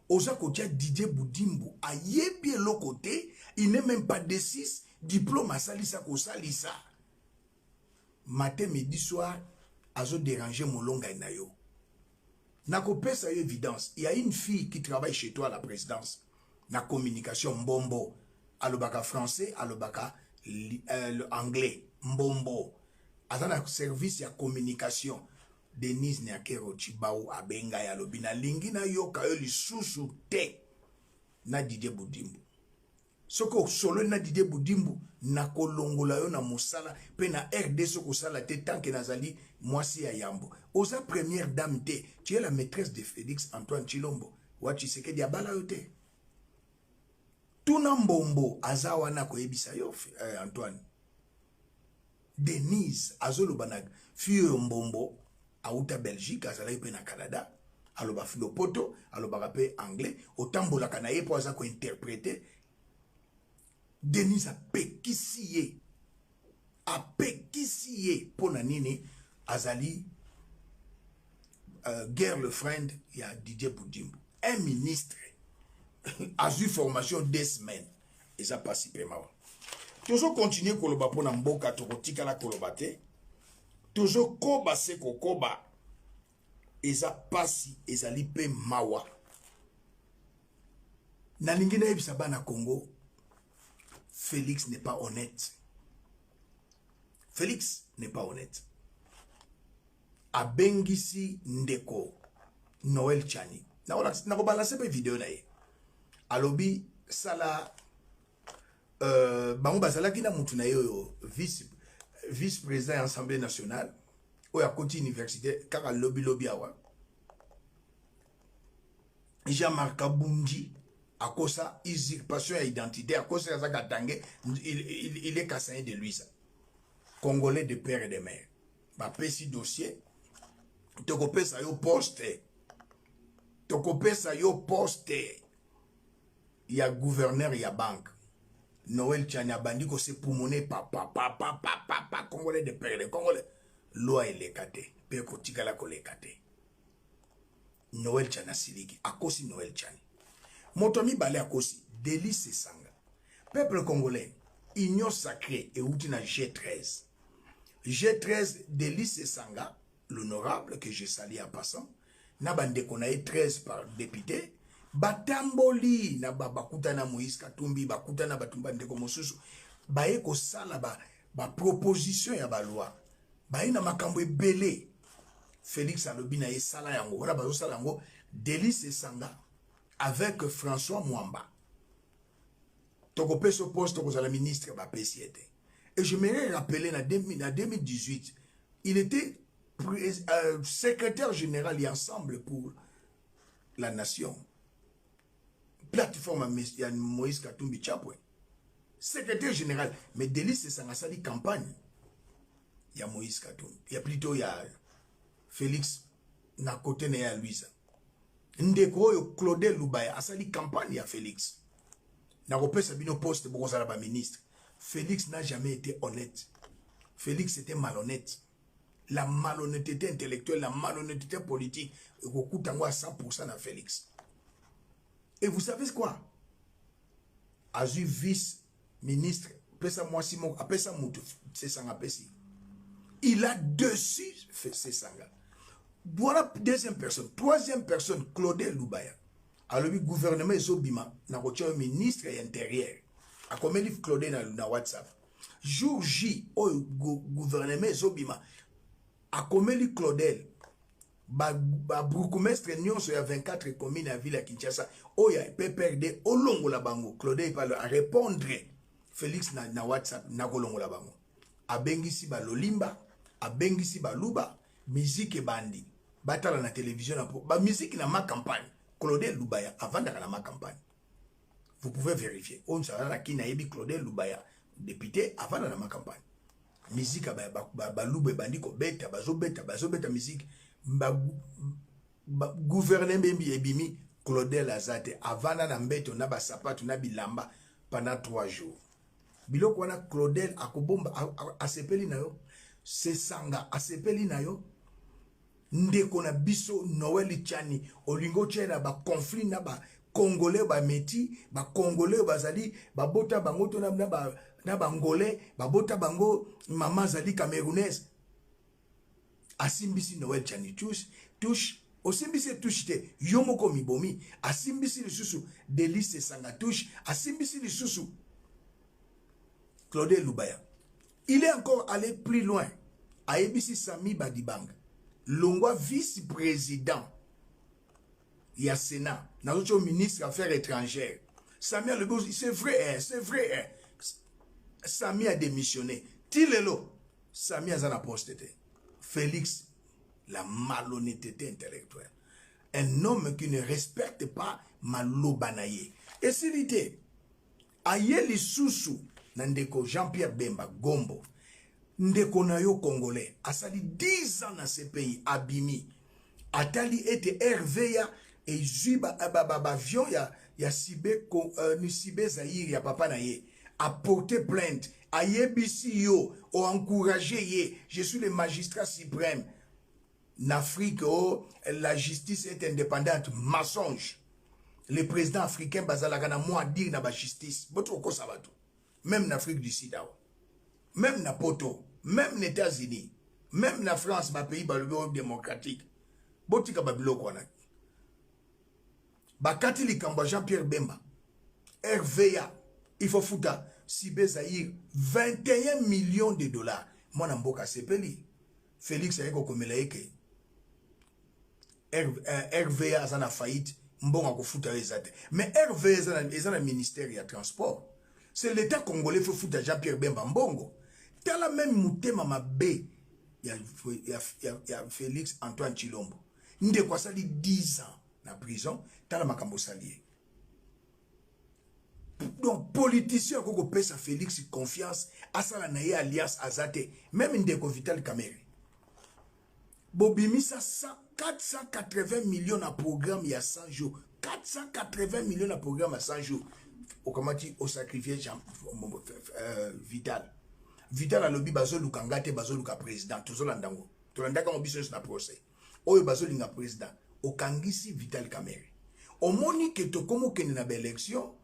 [SPEAKER 1] oza kotia Didier Budimbu, ayebi eloko te, il n'est même pas D6, diplôme asalisa kosalisa matin, midi, soir, azodéranger molongai na yo. Nakopesa yo évidence. Il y a une fille qui travaille chez toi à la présidence na communication, Mbombo, alobaka français, alobaka anglais. Mbombo aza na service ya communication. Denise Nyakeru Tshibau abenga ye, alobi: "Nalingi nayoka yo lisusu te na Didier Budimbu. Soki osololi na Didier Budimbu, nakolongola yo na mosala mpe na RDC kosala te tant que nazali mwasi ya yambo." Oza première dame te, tu es la maîtresse de Félix Antoine Tshilombo wa Tshisekedi. Abala yo te. Tuna Mbombo, aza wana koyebisa yo. Antoine, Denise azoloba na fille oyo Mbombo, auta Belgique, azalaki mpe na Canada, aloba lopoto, alobaka mpe anglais, otambolaka na ye mpo aza kointerpréter. Denise apekisi ye, apekisi ye. Mpo na nini? Azali girlfriend ya Didier Budimbu. Un ministre azwi formation 2 semaines, eza pasi mpe mawa. Tozokontinue koloba mpo na mboka, tokotikala koloba te, tozokoba se kokoba. Eza pasi, ezali mpe mawa. Nalingi nayebisa bana Congo: Félix n'est pas honnête, Félix n'est pas honnête. Abengisi ndeko Noël Tshiani, nakobalanse mpe video na ye. Alobi sala bango bazalaki na mutu na ye oyo vice président ya Assemblée nationale, oyo akoti université kaka lobilobi awa, Jean-Marc Kabundi. Akosa usurpation ya identité, akosa aza Katangais. Il est Kasaïen de Luiza, Congolais de père et de mère. Bapesi dossier: tokopesa yo poste, tokopesa yo poste ya gouverneur ya banque. Noël Tshiani abandi kos'époumoner: papa, papa, papa, Congolais de père de Congolais. Loi eleka te mpe kotikala koleka te. Noël Tshiani asiliki, akosi. Noël Tshiani, moto ya mibale akosi, Delly Sesanga. Peuple congolais, Union sacrée euti na G13. G13, Delly Sesanga, l'honorable que je salue en passant, na bandeko na ye 13 par député, batamboli na bakutana Moïse Katumbi, bakutana bato, bandeko mosusu, baye kosala baproposition ba ya baloi, baye na makambo ebele. Félix alobi na ye: "Sala yango." Wana bazosala yango, Delly Sesanga avec François Mwamba: "Tokopesa poste, tokozala ministre." Bapesi ye te. Et je m'aimerais rappeler, na 2018, il était secrétaire général ya Ensemble pour la nation, plateforme ya Moïse Katumbi Chapwe, secrétaire général. Mais Delly Sesanga asali campagne ya Moïse Katumbi, ya plutôt ya Félix na côté na ye ya Luisa. Ndeko oyo Claude Lubaya asali campagne ya Félix: "Nakopesa bino poste, bokozala baministre." Félix n'a jamais été honnête. Félix était malhonnête. La malhonnêteté intellectuelle, la malhonnêteté politique, ekokuta yango à 100% na Félix. Et vous savez quoi? Azwi vice ministre, apesa mwasi moko, apesa mutu Sesanga, apesi. Il a dessus Sesanga. Voilà deuxième personne. Troisième personne, Claude Lubaya. Alobi gouvernement ezobima, nakotia yo ministre ya Intérieur. Akomeli Claude na WhatsApp. Jour J oyo gouvernement ezobima, akomeli Claudel babourgmestre nyonso ya 24 commune ya ville ya Kinshasa oyo ya PPRD: "Olongola bango." Claudel epalo arépondre Félix na WhatsApp: "Nakolongola bango." Abengisi balolimba, abengisi baluba. Musique ebandi, batala na télévision na ba musique na Ma Campagne. Claudel Lubaya avandaka na Ma Campagne. Vous pouvez vérifier. Oyo nzala na kina yebi Claudel Lubaya, député, avanda na Ma Campagne. Musique ba ba baluba ebandi kobeta, bazobeta, bazobeta musique. Ba, ba gouvernement ebimi, Claudel aza te, avanda na mbeto na basapatu na bilamba pendant 3 jours. Biloko wana Claudel akobomba, asepeli na yo. Sesanga asepeli na yo. Ndeko na biso Noël Tshiani, olingo otia na ba conflit na ba Congolais, ba métis, ba Congolais bazali babota bango to na ba na ba Angolais, babota bango mama azali camerounaise. Asimbisi Noël Tshiani touche, touche, osimbisi touche te, yo moko mibomi, asimbisi lisusu Delly Sesanga touche, asimbisi lisusu Claudel Lubaya. Il est encore allé plus loin. Ayebisi Sami Badibang, longwa vice-président ya Sénat, nazo ministre affaires étrangères. Sami alobi, c'est vrai, hein, c'est vrai. Hein. Sami a démissionné. Tilelo, Sami aza na poste te. Félix, la malhonnêteté intellectuelle. Un homme qui ne respecte pas maloba na ye. Esili te, aye lisusu na ndeko Jean-Pierre Bemba Gombo. Ndeko na yo congolais asali 10 ans na CPI, abimi. Atali ete RVA ezwi ba ba ba avion ya Sibe ni Sibe Zaïre ya papa na ye. A porté plainte, ayebisi yo, o encouragé ye, je suis le magistrat suprême. En Afrique, oh, la justice est indépendante, mensonge. Le président africain bazalaka na mot à dire na ba justice. Boto kosa bato. Même en Afrique du Sud, même na Poto, même aux États-Unis, même na France, ba pays balobi démocratique. Botika ba biloko wana. Bakati likambo Jean-Pierre Bemba. RVA, il faut futa Sibe Zaïre 21 millions de dollars. Mwana mboka sepeli. Félix ayeko kokomela ye ke RVA aza na faillite, mbongo akofuta yo eza te. Mais RVA eza na ministère ya transport. C'est l'État congolais faut futa Jean-Pierre Bemba mbongo. Tala même motema mabe ya Félix Antoine Tshilombo. Ndeko asali 10 ans na prison, tala makambo osali ye. Donc politicien akoki kopesa Félix confiance, asala na ye alliance aza te. Même ndeko Vital Kamerhe. Bobimisa 480 millions na programme ya 100 jours. 480 millions na programme ya 100 jours. Okamati osacrifier Jean Vital. Vital alobi bazoluka nga te, bazoluka président. Tozolanda yango. Tolandaka yango biso nyonso na procès. Oyo bazolinga président. Okangisi Vital Kamerhe. Omoni ke tokomi okende na baélection,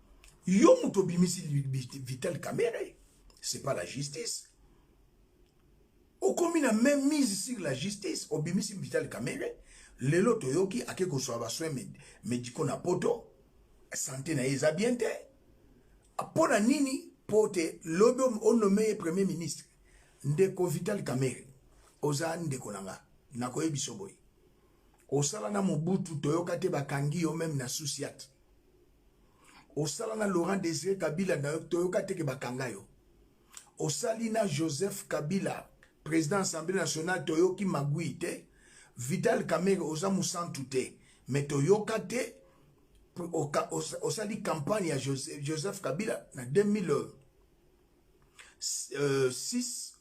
[SPEAKER 1] yo moto obimisi Vital Kamerhe. C'est pas la justice. Okomi na même mise sur la justice, obimisi Vital Kamerhe. Lelo toyoki ake kozwa ba soins médicaux na Poto, santé na ye eza bien te. Mpo na nini? Po te lobi onommé ye premier ministre. Ndeko Vital Kamerhe, oza ndeko na nga, nakoyebi so boye. Osala na Mobutu, toyoka te bakangi yo même na Sous-Ciat. Osala na Laurent Désiré Kabila, toyoka te ke bakanga yo. Osali na Joseph Kabila, président Assemblée nationale, toyoki magui te. Vital Kamerhe oza mosantu te, mais toyoka te osali campagne ya Joseph Kabila na 2006,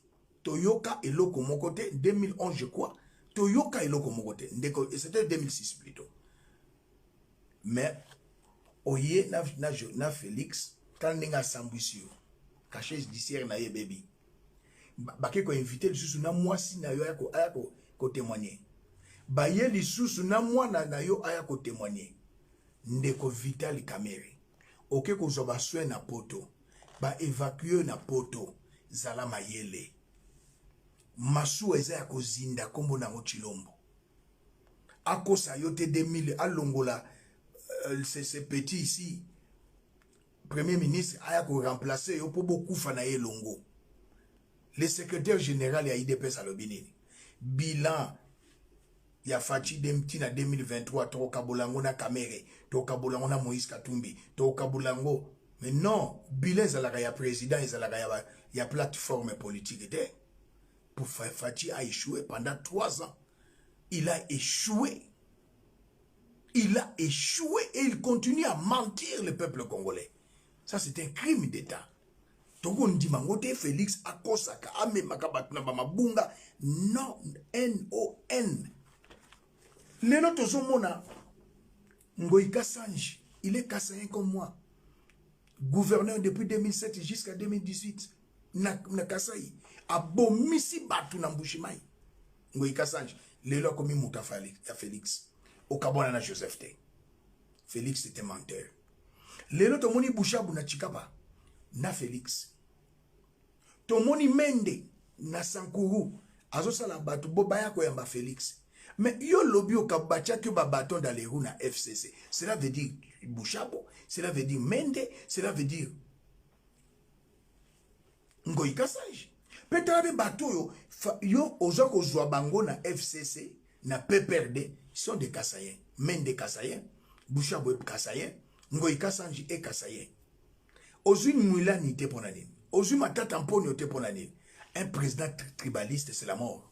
[SPEAKER 1] toyoka eloko moko te. 2011 je crois, toyoka eloko moko te ndeko, c'était 2006 plutôt. Mais oye na Félix, tala ndenge asambwisi yo, casier judiciaire na ye ebebi. Bake koinviter lisusu na mwasi na yo aya kotémoigner, baye lisusu na mwana na yo aya kotémoigner. Ndeko Vital Kamerhe, oke kozwa basoin na Poto, baévacuer na Poto, zala mayele. Masuwa eza ya kozinda, nkombo nango Tshilombo. Akosa yo te 2000 alongola ce petit ici premier ministre aya koremplacer yo mpo bokufa na ye elongo. Le secrétaire général ya UDPS alobi nini? Bilan ya Fatshi ntina 2023, tokokabola yango na Kamerhe, tokokabola yango na Moïse Katumbi, tokokabola yango. Mais non, bilan ezalaka ya président, ezalaka ya plateforme politique te. Pour Fatshi a échoué pendant 3 ans. Il a échoué. Il a échoué et il continue à mentir le peuple congolais. Ça, c'est un crime d'État. Tokondima ngo te. Félix akosaka, amemaka bato na bamabunga. Non, non. Lelo tozomona Ngoyi Kasanji, il est kasaïen comme moi, gouverneur depuis 2007 jusqu'à 2018 na Kasai, abomisi bato na Mbujimayi. Ngoyi Kasanji lelo akomi moto ya Félix. Okabwana na Joseph te. Félix était menteur. Lelo tomoni Boshab na Tshikapa na Félix, tomoni Mende na Sankuru azosala bato bo baya koyamba Félix. Mais yo lobi batiaki yo babâton dans les roues na FCC. Cela veut dire Boshab, cela veut dire Mende, cela veut dire Ngoyi Kasanji. Mpe tala mpe bato oyo yo oza kozwa bango na FCC, na PPRD, sont des Kasaïens. Mende kasaïen, Boshab kasaïen, Ngoyi Kasanji e kasaïen. Ozwi Mwilani te mpo na nini? Ozwi Matata Mponio te mpo na nini? Un président tribaliste, c'est la mort.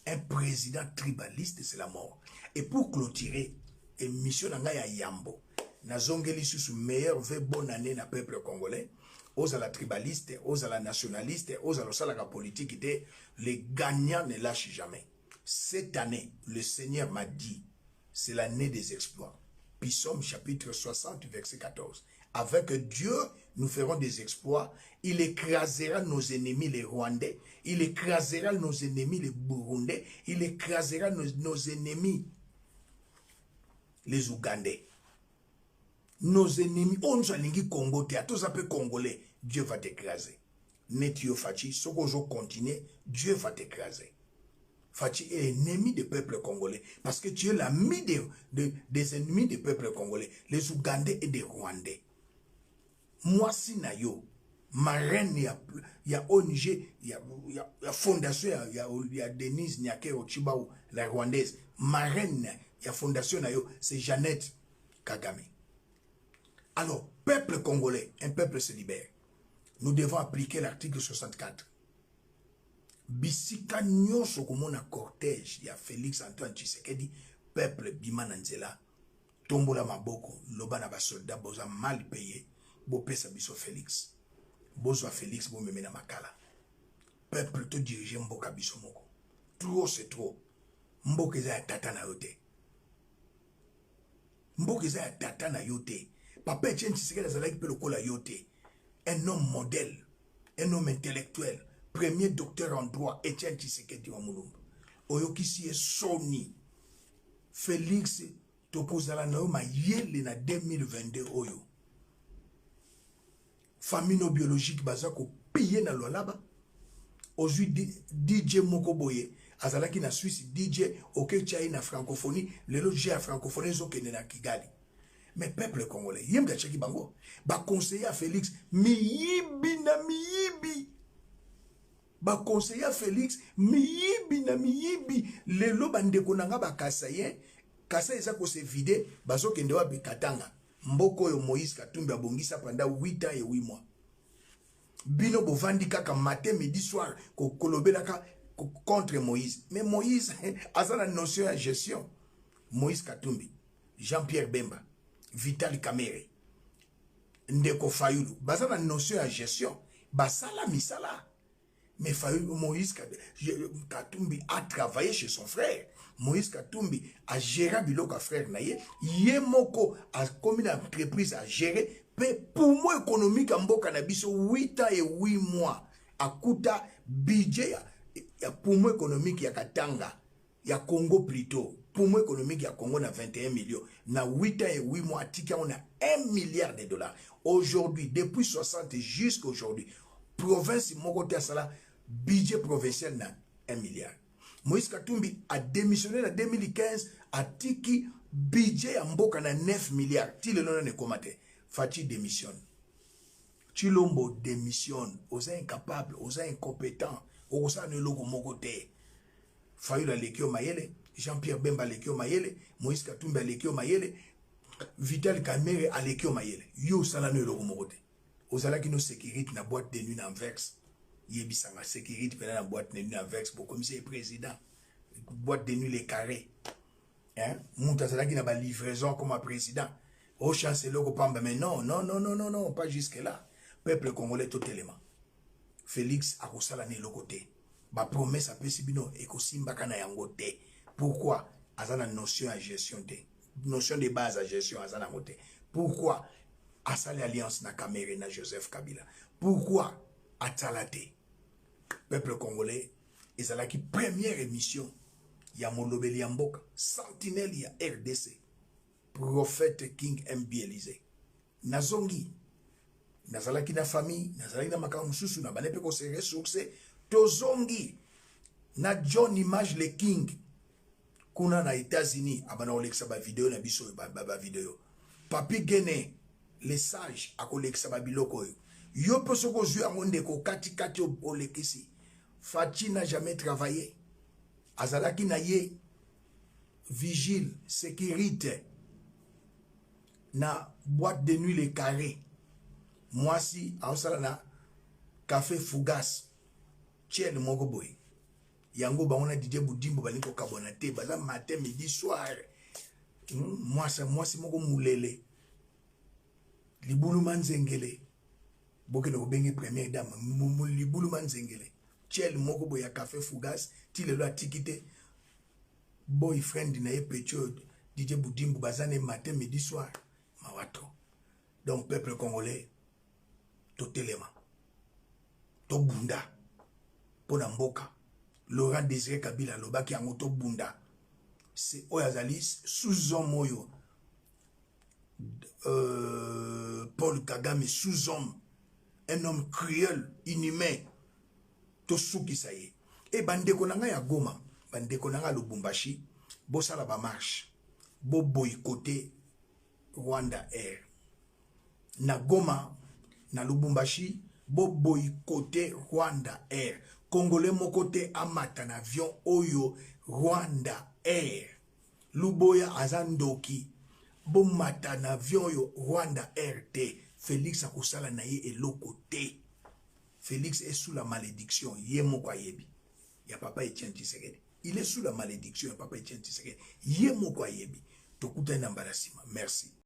[SPEAKER 1] Un président tribaliste, c'est la mort. Et pour clôturer émission na ngai ya yambo, nazongeli lisusu meilleur vœu, bonne année na peuple congolais. Ozala tribaliste, ozala nationaliste, ozala osalaka politique te, les gagnants ne lâchent jamais. Cette année, le Seigneur m'a dit, c'est l'année des exploits. Psaume chapitre 60, verset 14. Avec Dieu, nous ferons des exploits. Il écrasera nos ennemis, les Rwandais. Il écrasera nos ennemis, les Burundais. Il écrasera nos ennemis, les Ougandais. Nos ennemis, on nous a Congo, te, tous congolais, Dieu va t'écraser. Neti yo Fatshi, soki continuer, Dieu va t'écraser. Fatshi est ennemi du peuple congolais parce que tu es l'ami des ennemis du peuple congolais, les Ougandais et des Rwandais. Mwasi na yo, marraine ya ONG, ya fondation ya Denise Nyakeru Tshibawu, la rwandaise, marraine ya fondation na yo, c'est Jeannette Kagame. Alors, peuple congolais, un peuple se libère. Nous devons appliquer l'article 64. Bisika nyonso komona cortège ya Félix Antoine Tshisekedi, peuple bima na nzela, tombola maboko, loba na basoldat: boza mal payé, bopesa biso Félix, bozwa Félix, bomeme na Makala. Peuple, todirige mboka biso moko. Trop, c'est trop. Mboka eza ya tata na yo te. Mboka eza ya tata na yo te. Papa Etienne Tshisekedi azalaki mpe lokola yo te. Un homme modèle, un homme intellectuel, premier docteur en droit, Etienne Tshisekedi wa Mulumba, oyokisi ye soni. Félix, tokozala na yo mayele na 2022 oyo. Famille no biologique baza kopiller na Lualaba. Ozwi DJ moko boye azalaki na Suisse, DJ oketya ye na Francophonie. Lelo J ya Francophonie ezokende na Kigali. Mais peuple congolais, ye moto atiaki bango baconseiller ya Félix, miyibi na miyibi. Baconseiller ya Félix, miyibi na miyibi. Lelo bandeko na nga bakasaïen, Kasai eza kose vider. Bazokende wapi? Katanga, mboka oyo Moïse Katumbi abongisa pendant 8 ans et 8 mois. Bino bovandi kaka matin, midi, soir kolobelaka contre Moïse. Mais Moïse aza na notion ya gestion. Moïse Katumbi, Jean-Pierre Bemba, Vital Kamerhe, ndeko Fayulu baza na notion ya gestion, basala misala. Mais Fayulu, Moïse Katumbi a travaillé chez son frère. Moïse Katumbi a géré biloko ya frère na ye. Ye moko akomi na entreprise, a géré mpe poumon économique ya mboka na biso. 8 ans et 8 mois, akuta budget ya poumon économique ya Katanga, ya Congo plutôt, poumon économique ya Congo na 21 millions. Na 8 ans et 8 mois, atiki yango na 1 milliard de dollars. Aujourd'hui, depuis 60 jusqu'à aujourd'hui, province moko te asala budget provincial na 1 milliard. Moïse Katumbi a démissionné na 2015, atiki budget ya mboka na 9 milliards. Ti lelo nano ekoma te. Fatshi, démissionne. Tshilombo, démissionne. Oza incapable, oza incompétent, okosala na eloko moko te. Fayulu aleki yo mayele, Jean-Pierre Bemba aleki yo mayele, Moïse Katumbi aleki yo mayele, Vital Kamerhe aleki yo mayele. Yo osala no eloko moko te. Ozalaki no sécurité na boîte de nuit na Anvers. Yebisanga, sécurité mpena na boîte de nuit na Anvers, bokomisa ye président. Boîte de nuit Le Carré, hein? Moto azalaki na balivraison comme président, o chance eloko pamba. Mais non, non, non, non, non, non, pas jusque là. Peuple congolais, totelema. Félix akosala na eloko te. Bapromesse apesi bino ekosimbaka na yango te. Pourquoi? Aza na notion ya gestion te, notion de base ya gestion aza nango te. Pourquoi asali alliance na Kamerhe, na Joseph Kabila? Pourquoi atala te? Peuple congolais, ezalaki première émission ya molobeli ya mboka, sentinelle ya RDC, prophète King MB Élysée. Nazongi, nazalaki na famille, nazalaki na makambo mosusu na bane mpe kose ressource. Tozongi na John Image le King kuna na États-Unis, abanda kolekisa bavideo na biso oyo, bavideo. Papi Gene le sage akolekisa babiloko oyo. Yo mpe soki ozwi yango, ndeko, katikati olekisi. Fatshi n'a jamais travaillé, azalaki na ye vigile sécurité na Boîte de nuit Le Carré. Mwasi aosala na Café Fougas, tiele moko boye. Yango bango na Didier Budimbo balingi kokabwana te, baza matin, midi, soir. Mwasi moko mulele, libuluma nzengele. Bokende kobenge première dame libuluma nzengele, tiele moko boye ya Café Fougas. Ti lelo atiki te boyfriend na ye petit oyo Didier Budimbu, baza ne matin, midi, soir. Mawa trop. Donc peuple congolais, totelema, tobunda mpo na mboka. Laurent Désiré Kabila alobaki yango, tobunda. Se oyo azali sous-homme oyo, Paul Kagame, sous-homme, un homme cruel, inhumain, tosukisa ye. E bandeko na ngai ya Goma, bandeko na ngai ya Lubumbashi, bosala bamarche, boboycotter Rwanda Air. Na Goma, na Lubumbashi, boboycotter Rwanda Air. Congolais moko te amata na avion oyo Rwanda Air. Luboya aza ndoki. Bomata na avion oyo Rwanda Air te. Félix akosala na ye eloko te. Félix est sous la malédiction, ye moko ayebi, ya papa Etienne Tshisekedi. Il est sous la malédiction ya papa Etienne Tshisekedi, ye moko ayebi. Tokutani na mbala nsima. Merci.